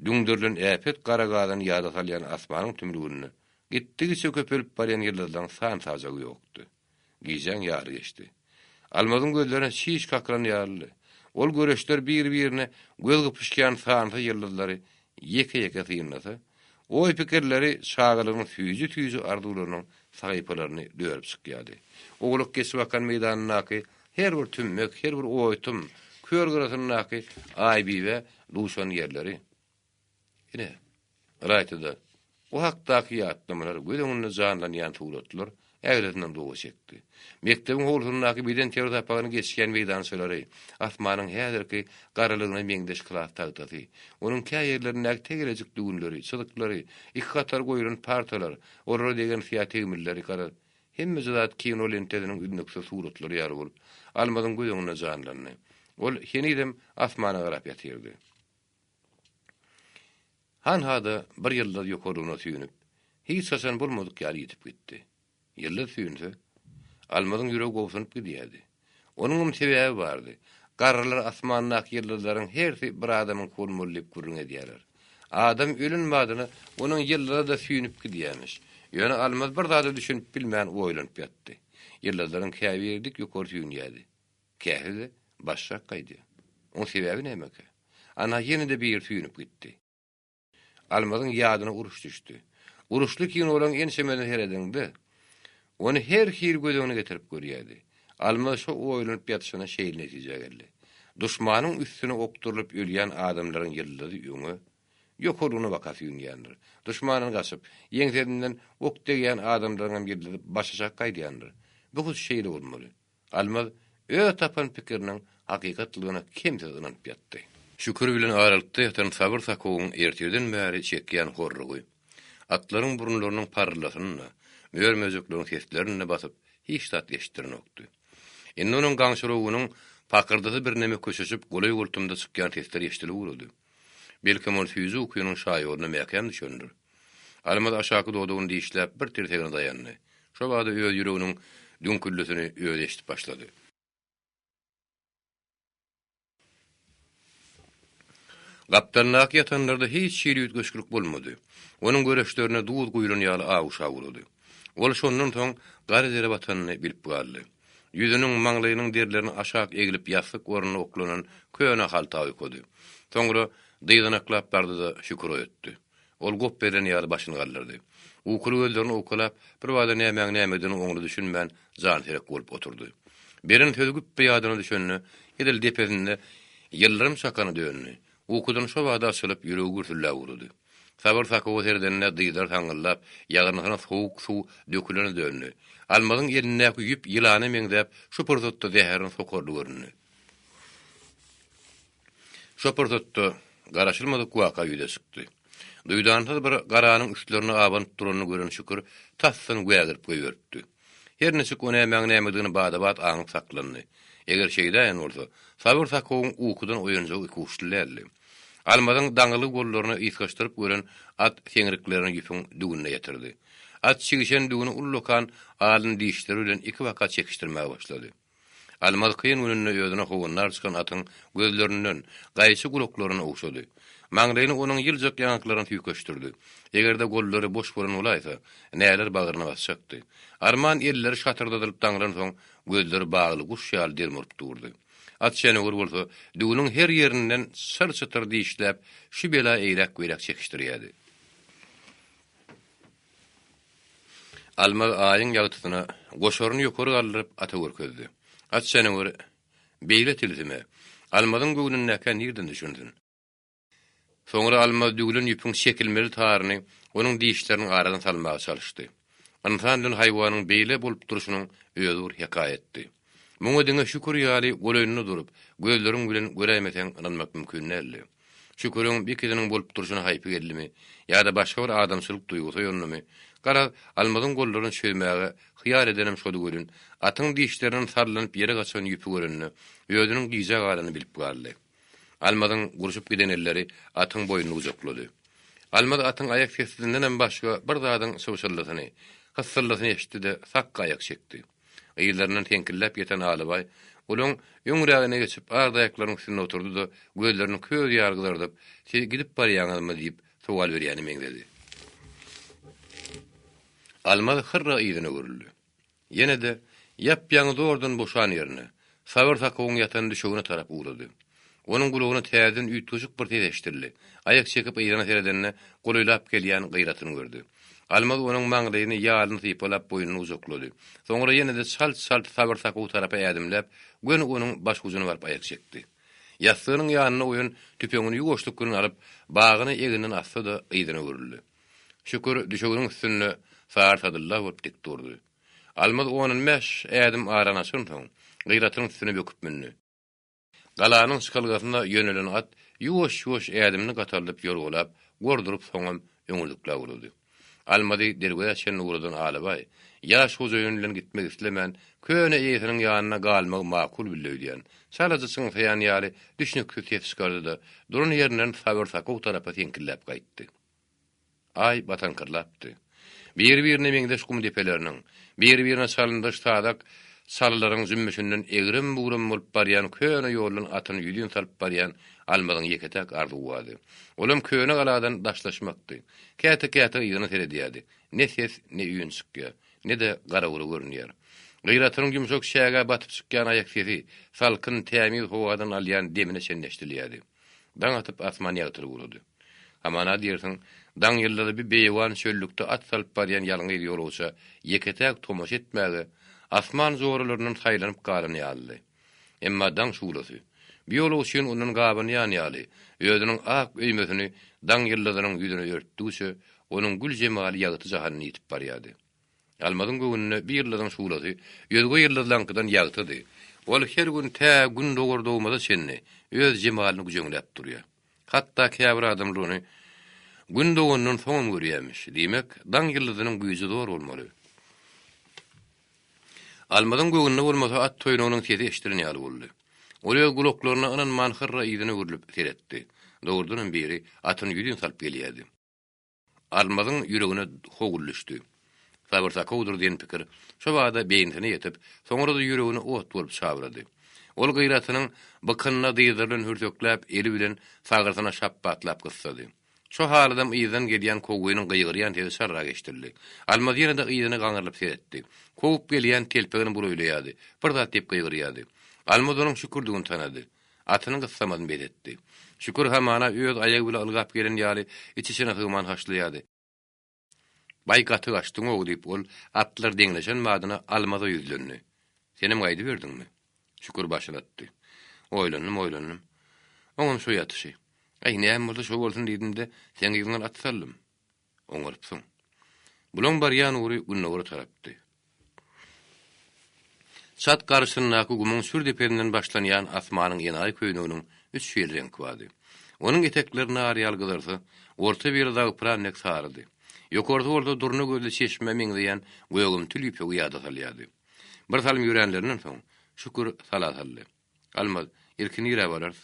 düňderilen äpet gara gazany ýada salýan asmanyň tümlüginde gitdigiçe köpelip barýan ýyldyzlaryň san-sajagy ýokdy. Gijäň ýary geçdi. Almazyň gözlerine çiş kakylan ýalydy. Ol göreçler bir-birine göz gypyşýan sansyz ýyldyzlary ýeke-ýeke synlasa, oý-pikirleri çagalygynyň süýji-süýji arzuwlarynyň sahypalaryny dörüp çykýardy. Owlak geçip akan meýdanyndaky her bir tümmek, her bir oýtum, köl gyrasyndaky Aýbibä duşan ýerleri, Ine, ylaýta-da, o hakdaky ýatlamalar, göz öňünde janlanýan suratlar ählisinden gowy çekdi. Mekdebiň howlusyndaky bedenterbiýe sapagyny geçýän meýdançalary, asmanyň häzirki garalygyna meňzeş klas tagtasy, onuň kä ýerlerindäki tegelejik düwünleri, çyzyklary, iki hatar goýlan partalar, olara degen syýa tegmilleri, garaz, hemmeje zat kino lentesiniň üznüksiz suratlary ýaly bolup, Almazyň göz öňünde janlandy. Ol henizem asmana garap ýatyrdy. Hanha-da bir ýyldyz ýokarlygyna süýnüp, hiç haçan bolmadyk ýaly ýitip gitdi. Ýyldyz süýnse, Almazyň ýüregi gobsunyp gidýärdi. Onuňam sebäbi bardy. Garrylar asmandaky ýyldyzlaryň hersi bir adamyňky bolmaly diýip gürrüň edýärler. Adam ölen badyna onuň ýyldyzy-da süýnüp gidýärmiş. Ýöne Almaz bir zada düşünip bilmän oýlanyp ýatdy. Ýyldyzlaryň käbiri dik ýokary süýnýärdi. Käsi-de başrak gaýdýar. Oň sebäbi nämekä? Ana, ýene-de biri süýnüp gitdi. Almazyň ýadyna uruş düşdi. Uruşly kinolaryň ençemesine seredeňde, ony her hili göz öňüne getirip görýärdi. Almaz şo oýlanyp ýatyşyna şeýle netijä geldi. Duşmanyň üstüne okdurylyp ölýän adamlaryň ýyldyzy öňe, ýokarlygyna baka süýnýändir. Duşmandan gaçyp, ýeňsesinden ok degýän adamlaryňam ýyldyzy başaşak gaýdýandyr. Bu hut şeýle bolmaly. Almaz öz tapan pikiriniň hakykatlygyna kemsiz ynanyp ýatdy. Şükür bilen aralykda ýatan Sabyr sakowyň ertirden bäri çekýän horlugy, atlaryň burunlarynyň parrylasyny-da, mör-möjekleriň seslerini-de basyp, hiç zat eşitdirenokdy. Indi onuň gaňşyrawugynyň pakyrdysy birneme köşeşip, golaý-goltumda çykýan sesler eşidilip ugrady. Belkem ol süýji ukynyň şaýoluna mäkäm düşendir. Almaz aşaky dodagyny dişläp, bir tirsegine daýandy. Şo bada öz ýüreginiň düňküldisini özi eşidip başlady. Gapdalyndaky ýatanlarda hiç hili üýtgeşiklik bolmady. Onuň göreçlerine duz guýlan ýaly awuşap ugrady. Ol şondan soň gara dere batanyny bilip galdy. Ýüzüniň, maňlaýynyň derilerini aşak eglip ýassyk ornuna oklanan köne halta oýkady. Soňra dyzanaklap bardy-da Şükür oýatdy. Ol gop berlen ýaly başyny galdyrdy. Ukuly gözlerini owkalap, birbada nämäň nämedigine oňly düşünmän, janserek bolup oturdy. Beren sözi güpbe ýadyna düşende, edil depesinde ýyldyrym çakana döndi. Ukudan şobada açylyp, ýüregi gürsülläp ugrady. Sabyr sakowa seredende dyzlary saňňyldap, ýagyrnysyna sowuk suw dökülene döndi. Almazyň elindäki ýüp ýylana meňzäp, şu pursatda zäherini sokarly göründi. Şo pursatda garaşylmadyk waka ýüze çykdy. Duýdansyz bir garanyň üstlerine abanyp duranyny gören Şükür tasdan wägirip goýberipdi. Her niçik o nämäň nämedigini bada-bat aňyp saklandy. Eger şeýdäýen bolsa, Sabyr sakowyň ukudan oýanjagy ikuçly däldi. Almazyň daňyly gollaryny ysgaşdyryp gören at seňriklerini ýüpüň düwünine ýetirdi. At çigişen düwüni ullakan alyn dişleri bilen ikibaka çekişdirmäge başlady. Almaz kyn gününde özüne howandar çykan atyň gözlerinden, gaýçy gulaklaryny ogşady. Maňlaýyny onuň ýyljak ýaňaklaryna süýkeşdirdi. Eger-de gollary boş bolan bolaýsa, näler bagryna basjakdy. Arman elleri şatyrdadylyp daňlansoň, gözleri bagly guş ýaly delmuryp durdy. At janawer bolsa, düwüniň her ýerinden çyr-çytyr dişläp, şu bela eýläk-beýläk çekişdirýärdi. Almaz Aýyň ýagtysyna goşaryny ýokary galdyryp ata görkezdi. At janawer beýle tilsime Almazyň göwnündäkä nirden düşünsin? Soňra Almaz düwlen ýüpüň çekilmeli taryny onuň dişleriniň arasyna salmaga çalyşdy. Ynsan bilen haýwanyň beýle bolup durşunyň özi bir hekaýatdy. Muňa diňe Şükür ýaly golaýynda durup, gözleriň bilen göräýmeseň ynanmak mümkin däldi. Şüküriň ikisiniň bolup durşuna haýpy geldimi ýa-da başga bir adamçylyk duýgusy oýandymy, garaz, Almazyň gollaryny çözmäge hyýal edenem şody welin, atyň dişlerinden sallanyp ýere gaçan ýüpi görende, özüniň gijä galanyny bilip galdy. Almazyň gurşup giden elleri atyň boýnuny gujaklady. Almaz atyň aýak seslindenem başga bir zadyň çybşyldysyny, hysyrdysyny eşitdi-de, sakga aýak çekdi. Yzlaryndan seňkilläp ýeten Alybaý, olaň öňrägine geçip, az aýaklarynyň üstünde oturdy-da, gözlerini köz ýaly gyzardyp, Siz gidip barýaňyzmy? diýip, sowal berýäne meňzedi. Almaz hyrra yzyna öwrüldi. Ýene-de, ýap-ýaňy zordan boşan ýerine, Sabyr sakowyň ýatan düşegine tarap ugrady. Onuň gulagyna täzeden üýtgeşik bir ses eşidildi. Aýak çekip yzyna seredende, golaýlap gelýän Gyratyny gördi. Almaz onuň maňlaýyny, ýalyny sypalap, boýnuny gujaklady. Soňra ýene-de çalt-çalt Sabyr sakow tarapa ädimläp, göni onuň başujuna baryp aýak çekdi. Ýassygynyň ýanynda goýan tüpeňini ýuwaşlyk bilen alyp, bagyny egninden asdy-da, yzyna öwrüldi. Şükür düşeginiň üstünde sary sadylla bolup dik durdy. Almaz on-on bäş ädim arany açansoň, Gyratynyň üstüne böküp mündi. Galanyň çykalgasyna ýönelen at ýuwaş-ýuwaş ädimini gataldyp ýorgalap, gorduryp soňam öňürdikläp ugrady. Almazy derwezä çenli ugradan Alabaý, ýaş hojaýyn bilen gitmek islemän, köne eýesiniň ýanynda galmagy makul bildi öýdýän, çalaja çyňsaýan ýaly düşnüksiz ses çykardy-da, duran ýerinden Sabyr-Sakow tarapa seňkilläp gaýtdy. Aý bataňkyrlapdy. Biri-birine meňzeş gum depeleriniň, biri-birine çalyndaş sazak çalylaryň jümmüşinden egrem-bugram bolup barýan köne ýoldan atyny ýüzin salyp barýan. Almazyň ýeke-täk arzuwy bardy. Olam köne galadan daşlaşmakdy. Käte-käte yzyna seredýärdi. Ne ses, ne üýn çykýar, ne-de gara-gura görünýär. Gyratynyň ýumşak çägä batyp çykýan aýak sesi salkyn, tämiz howadan alýan demine çenli eşidilýärdi. Daň atyp asman ýagtylyp ugrady. Hamana diýersiň, daň ýyldyzy bi beýewan çöllükde at salyp barýan ýalňyz ýolagça ýeke-täk tomaşa etmäge asman joralaryndan saýlanyp galan ýalydy. Emma daň şuglasy, bi ýolagçyny ondan gabanýan ýaly, özüniň ak öýmesini daň ýyldyzynyň ýüzüne örtdügiçe, onuň gül jemaly ýagty jahanyny ýitip barýardy. Almazyň göwnüne bir ýyldyzyň şuglasy özge ýyldyzlaňkydan ýagtydy. Ol her gün tä Gün dogar-dogmaza çenli öz jemalyny güjeňläp durýar. Hatda käbir adamlar ony Gün dogandan soňam görýärmiş. Diýmek, daň ýyldyzynyň güýji zor bolmaly. Almazyň göwnüne bolmasa at toýnagynyň sesi eşidilen ýaly boldy. Ol öz gulaklaryna ynanman hyrra yzyna öwrülip seretdi. Dogrudanam biri atyny ýüzin salyp gelýärdi. Almazyň ýüregine howul düşdi. Sabyr sakawdyr diýen pikir şo bada beýnisine ýetip, soňra-da ýüregine ot bolup çabrady. Ol Gyratynyň bykynyna dyzlary bilen hürsekläp, eli bilen sagyrsyna şapbatlap gyssady. Şo haladam yzdan gelýän kowgynyň gygyrýan sesi şarrak eşidildi. Almaz ýene-de yzyna gaňrylyp seretdi. Kowup gelýän telpegini bulaýlaýardy, bir zat diýip gygyrýardy. Almaz onuň Şükürdigini tanady. Atyny gyssamasyny bes etdi. Şükür hamana öz aýagy bile ylgap gelen ýaly iç-içine sygman haşlaýardy. Baý gaty gaçdyň-ow, diýip, ol atlar deňleşen badyna Almaza ýüzlendi. Senem gaýdyberdiňmi? Şükür başyny atdy. Oýlandym, oýlandym. Oňam şo ýatyşy. Aý, näme bolsa şo bolsun diýdim-de, seň yzyňdan at saldym. Oňarypsyň. Bulaň barýan ugry gündogara tarapdy. Çat garşysyndaky gumuň çür depesinden başlanýan asmanyň enaýy köýneginiň üç hili reňki bardy. Onuň etekleri nar ýaly gyzarsa, orta biri zagpyran dek sarydy. Ýokarsy bolsa durna gözli çeşmä meňzeýän gögümtil ýüpegi ýada salýardy. Bir salym ýöränlerinden soň, Şükür sala saldy. Almaz, ilki nirä bararys?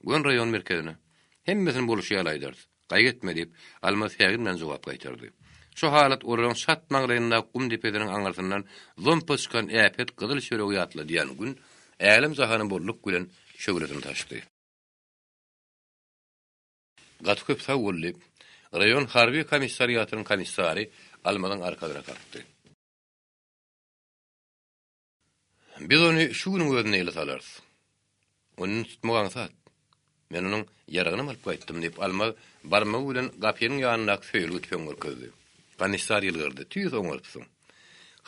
Gön raýon merkezine. Hemmesini boluşy ýaly aýdarys. Gaýgy etme, diýip, Almaz säginmän jogap gaýtardy. Şo halat olaryň çat maňlaýyndaky gum depesiniň aňyrsyndan zompa çykan äpet gyzyl çöregi ýatladýan gün älem-jahana bolluk bilen şöwletini saçdy. Gaty köp sag bol, diýip, raýon harby komissariatynyň komissary Almazyň arkasyna kakdy. Biz ony şu günüň özünde ele salarys. Ony tutmak aňsat. Men onuň ýaragynam alyp gaýtdym, diýip, Almaz barmagy bilen gapynyň ýanyndaky söýelgi tüpeňi görkezdi. Komissar ýylgyrdy. Tüýs oňarypsyň.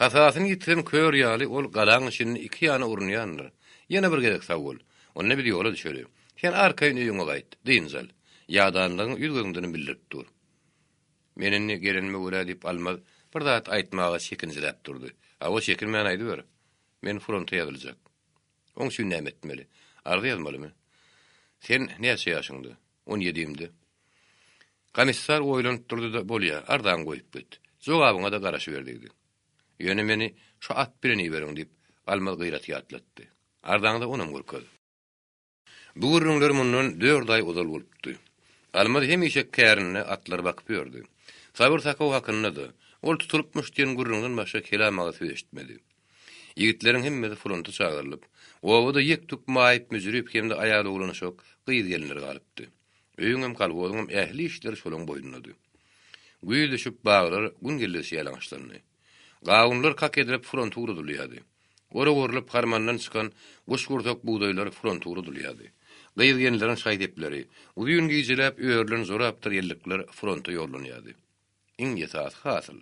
Hasasyny ýitiren kör ýaly ol galaň içinde iki ýana urunýandyr. Ýene bir gezek sag bol. Onda biz ýola düşeli. Sen arkaýyn öýüňe gaýt, dynç al. Ýadanlygyň ýüz-gözüňdenem bildirip dur. Men indi gelenime görä diýip Almaz bir zat aýtmaga çekinjiräp durdy. Hawa, çekinmän aýdyber. Men fronta ýazyljak. Oň üçin näme etmeli? Arza ýazmalymy? Sen näçe ýaşyňda? On ýedimde. Komissar oýlanyp durdy-da, Bolýa, arzaňy goýup git. Jogabyňa-da garaşyber diýdi. Ýöne meni şo at bilen iberiň diýip, Almaz Gyraty ýatlatdy. Arzaňda onam görkez. Bu gürrüňler mundan dört aý ozal bolupdy. Almaz hemişe kärinde atlary bakyp ýördi. Sabyr sakaw hakynda-da, ol tutulypmyş diýen gürrüňden başga kelam agyz söz eşitmedi. Ýigitleriň hemmesi fronta çagyrylyp, obada ýek-tük maýyp-müjrüp hem-de aýal-oglanuşak, gyz-gelinler galypdy. Öýüňem, kolhozyňam ähli işleri şolaň boýnunady. Güýz düşüp, baglar gün geldigiçe ýalaňaçlandy. Gawunlar kak edilip fronta ugradylýardy. Orak orlup harmandan çykan guşgursak bugdaýlar fronta ugradylýardy. Gyz-gelinleriň şaý-sepleri, uzyn gijeläp örülen jorapdyr ellikler fronta ýollanýardy. Iň esasy hasyl,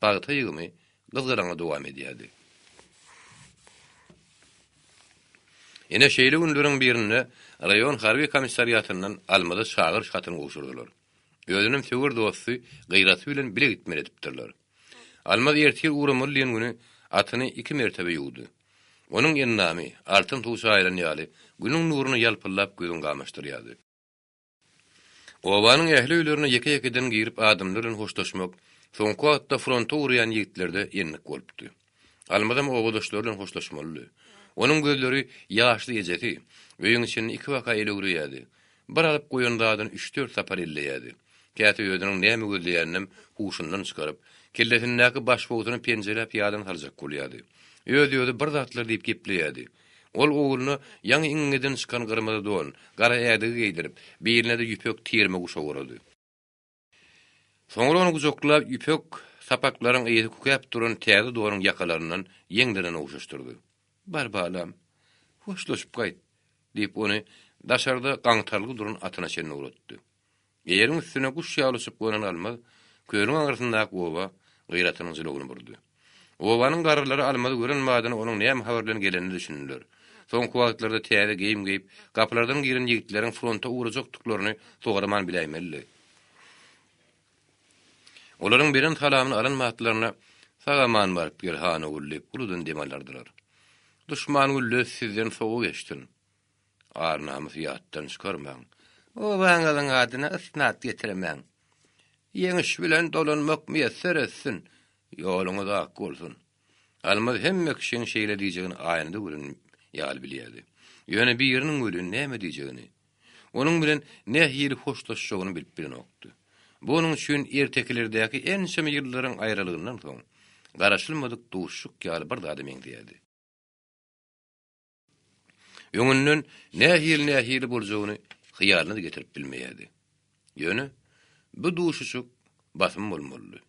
pagta ýygymy gyzgalaňly dowam edýärdi. Ine, şeýle günleriň birinde raýon harby komissariatyndan Almaza çagyryş hatyny gowşurdylar. Özünem söwer dosty Gyraty bilen bile gitmeli edipdirler. Almaz ertir ugramaly diýen güni atyny iki mertebe ýuwdy. Onuň endamy, altyn suw çaýylan ýaly, günüň nuruna ýalpyldap gözüňi gamaşdyrýardy. Obanyň ähli öýlerine ýeke-ýekeden girip adamlar bilen hoşlaşmak soňky wagtda fronta ugraýan ýigitlerde endik bolupdy. Almazam obadaşlary bilen hoşlaşmalydy. Onuň gözleri ýaşly ejesi, öýüň içinde ikibaka elewreýärdi. Bir alyp goýan zadyny üç-dört sapar elleýärdi. Käte özüniň näme gözleýäninem huşundan çykaryp, kellesindäki başbogsuny penjeläp ýadyna saljak bolýardy. Öz-özi bir zatlar diýip gepleýärdi. Ol ogluna ýaňy iňňeden çykan gyrmyzy don, gara ädigi geýdirip, biline-de ýüpek tirme guşak orady. Soňra ony gujaklap, ýüpek sapaklaryň ysy kükäp duran täze donuň ýakalaryndan ýeňlerinden ogşaşdyrdy. Bar, balam, hoşlaşyp gaýt, diýip, ony daşarda gaňtarylgy duran atyna çenli ugratdy. Eýeriň üstüne guş ýaly uçup gonan Almaz kölüň aňyrsyndaky oba Gyratynyň jylawyny burdy. Obanyň garrylary Almazy gören badyna onuň näme habar bilen gelenine düşündiler. Soňky wagtlarda täze geýim geýip, gapylardan giren ýigitleriň fronta ugrajakdyklaryny soraman biläýmelidi. Olaryň beren salamyny alan batlaryna, Sag-aman baryp gel, han ogul diýip, uludan dem alardylar. Duşman güllesi sizden sowa geçsin. Ar-namysy ýatdan çykarmaň. Obaňyzyň adyna ysnat getirmäň. Ýeňiş bilen dolanmak miýesser etsin. Ýoluňyz ak bolsun. Almaz hemme kişiň şeýle diýjegini aýnada gören ýaly bilýärdi. Ýöne biriniň welin näme diýjegini, onuň bilen nähili hoşlaşjagyny bilip bilenokdy. Bu onuň üçin ertekilerdäki ençeme ýyllaryň aýralygyndan soň, garaşylmadyk duşuşyk ýaly bir zada meňzeýärdi. Öňünden nähili-nähili boljagyny hyýalyna-da getirip bilmeýärdi. Ýöne bu duşuşyk basym bolmalydy.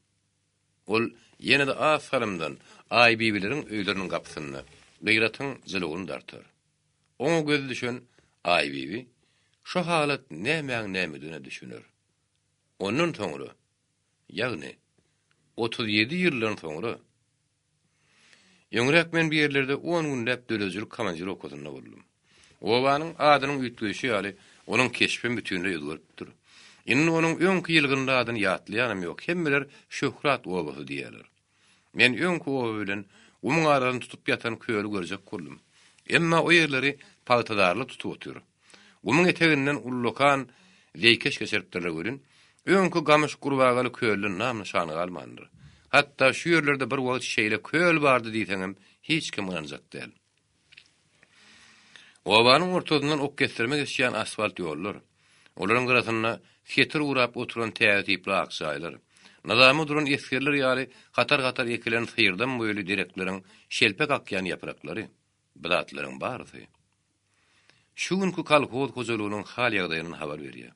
Ol ýene-de az salymdan Aýbibileriň öýleriniň gapysynda Gyratyň jylawyny dartar. Oňa gözi düşen Aýbibi şo halat nämäň-nämedigine düşüner. Ondan soňra, ýagny 37 ýyldan soňra Öňräk men bu ýerlerde on günläp döredijilik komandirowkasynda boldum. Obanyň adynyň üýtgeýşi ýaly, onuň keşbem bütinleý özgeripdir. Indi onuň öňki ýylgynly adyny ýatlaýanam ýok, hemmeler Şöhrat obasy diýýärler. Men öňki oba bilen gumuň arasyny tutup ýatan köli görjek boldum. Emma o ýerleri pagtadarlyk tutup otyr. Gumuň eteginden ullakan zeýkeş geçiripdirler welin, öňki gamyş gurbagaly kölden nam-nyşan galmandyr. Hatda şu ýerlerde bir wagt şeýle köl bardy diýseňem, hiç kim ynanjak däl. Obanyň ortasyndan okkesdirme geçýän asfalt ýollar, olaryň gyrasynda setir gurap oturan täze tipli ak jaýlar, nyzamly duran esgerler ýaly hatar-hatar ekilen syrdam boýly derekleriň şelpek akýan ýapraklary, bu zatlaryň barysy şu günki kolhoz hojalygynyň hal-ýagdaýyndan habar berýär.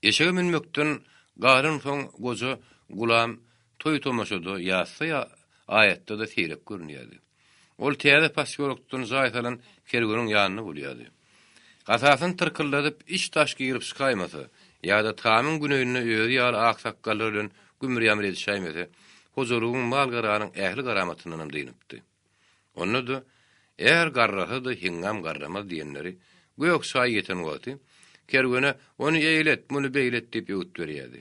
Eşege münmekden galansoň goja Gulam toý-tomaşada, ýasda aýatda-da seýrek görünýärdi. Ol täze posýolokdan jaý salan kerweniň ýanynda bolýardy. Hasasyny tyrkyldadyp iç-daş girip çykaýmasa ýa-da tamyň güneýinde özi ýaly aksakgallar bilen gümür-ýamyr edişäýmese, hojalygyň mal-garanyň ähli garamatyndanam dynypdy. Onda-da, Är garrasa-da heňňam garramaz diýenleri, gök çaý ýeten wagty, kerwene ony eýlet, muny beýlet diýip öwüt berýärdi.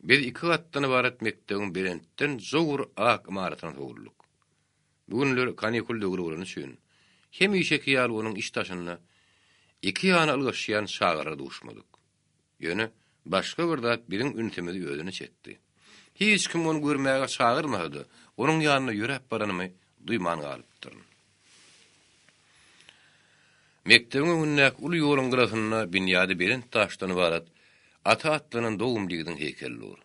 Biz iki gatdan ybarat mekdebiň belentden jowur ak ymaratyna sowuldyk. Bu günler kanikul döwri bolany üçin, hemişeki ýaly onuň iç-daşynda iki ýana ylgaşýan çagalara duşmadyk. Ýöne başga bir zat biziň ünsümizi özüne çekdi. Hiç kim ony görmäge çagyrmasa-da, onuň ýanyna ýöräp baranymy duýman galypdyryn. Mekdebiň öňündäki uly ýoluň gyrasynda binýady belent daşdan ybarat ata atlanan dogumly ýigidiň heýkeli dur.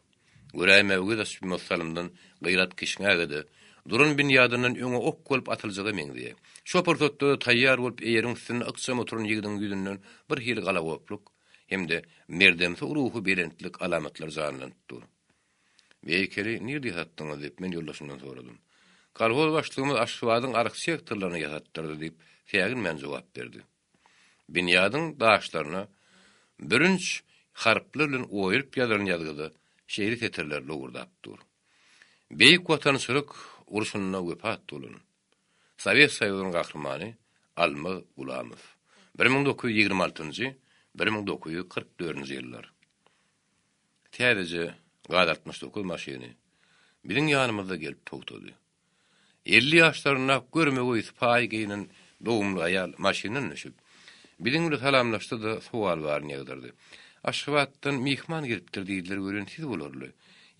Göräýmäge göz açyp bilmez salymdan Gyrat kişňäge-de, duran binýadyndan öňe ok bolup atyljaga meňzeýär. Şo pursatda-da taýýar bolup eýeriň üstünde ykjam oturan ýigidiň ýüzünden bir hili galagopluk hem-de merdemsi ruhy belentlik alamatlary janlanyp dur. Heýkeli nirde ýasatdyňyz? diýip, men ýoldaşymdan soradym. Kolhoz başlygymyz Aşgabadyň arhitektorlaryna ýasatdyrdy, diýip, säginmän jogap berdi. Binýadyň daşlaryna bürünç harplar bilen oýulyp ýazylan ýazgyda şeýle setirler lowurdap dur, Beýik Watançylyk urşunda wepat bolan Sowet Soýuzynyň Gahrymany Almaz Gulamow, 1926-njy, 1944-nji ýyllar. Täzeje Gaz 69 maşyny biziň ýanymyzda gelip togtady. 50 ýaşlarynda görmegeý sypaýy geýnen dogumly aýal maşyndan düşüp, biziň bilen salamlaşdy-da, sowal baryny ýagdyrdy. Aşgabatdan myhman gelipdir diýdiler welin, siz bolarly.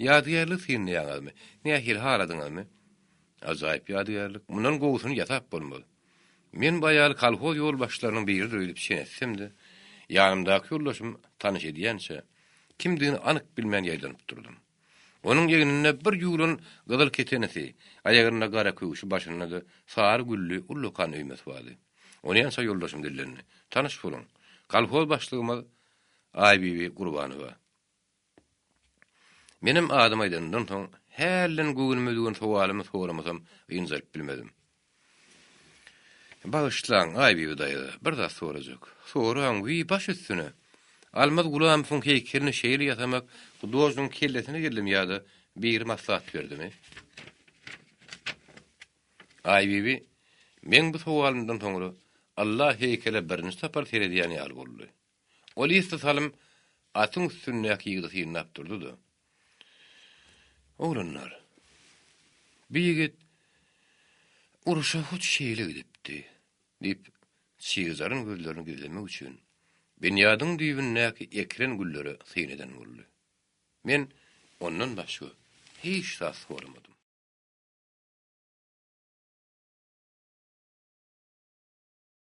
Ýadygärligi synlaýaňyzmy? Nähili, haladyňyzmy? Ajaýyp ýadygärlik. Mundan gowusyny ýasap bolmaz. Men bu aýaly kolhoz ýolbaşçylarynyň biridir öýdüp çen etsem-de, ýanymdaky ýoldaşym tanyş edýänçä, kimdigini anyk bilmän ýaýdanyp durdum. Onuň egninde bir ýuwlan gyzyl ketenisi, aýagynda gara köwşi, başynda-da sary gülli ullakan öýmesi bardy. Onýança ýoldaşym dillendi. Tanyş boluň. Kolhoz başlygymyz Aýbibi Gurbanowa. Menem adymy aýdanyndan soň, hälden göwnüme düwen sowalymy soramasam ynjalyp bilmedim. Bagyşlaň, Aýbibi daýza, bir zat sorajak. Soraň, wiý, baş üstüne! Almaz Gulamowyň heýkelini şeýle ýasamak hudožnigiň kellesine geldimi ýa-da biri maslahat berdimi? Aýbibi meň bu sowalymdan soňra Alla heýkele birinji sapar seredýän ýaly boldy. Ol esli salym atyň üstündäki ýigidi synlap durdy-da, Oglanlar, bu ýigit urşa hut şeýle gidipdi, diýip, çygjaran gözlerini gizlemek üçin, binýadyň düýbündäki ekilen güllere syn eden boldy. Men ondan başga hiç zat soramadym.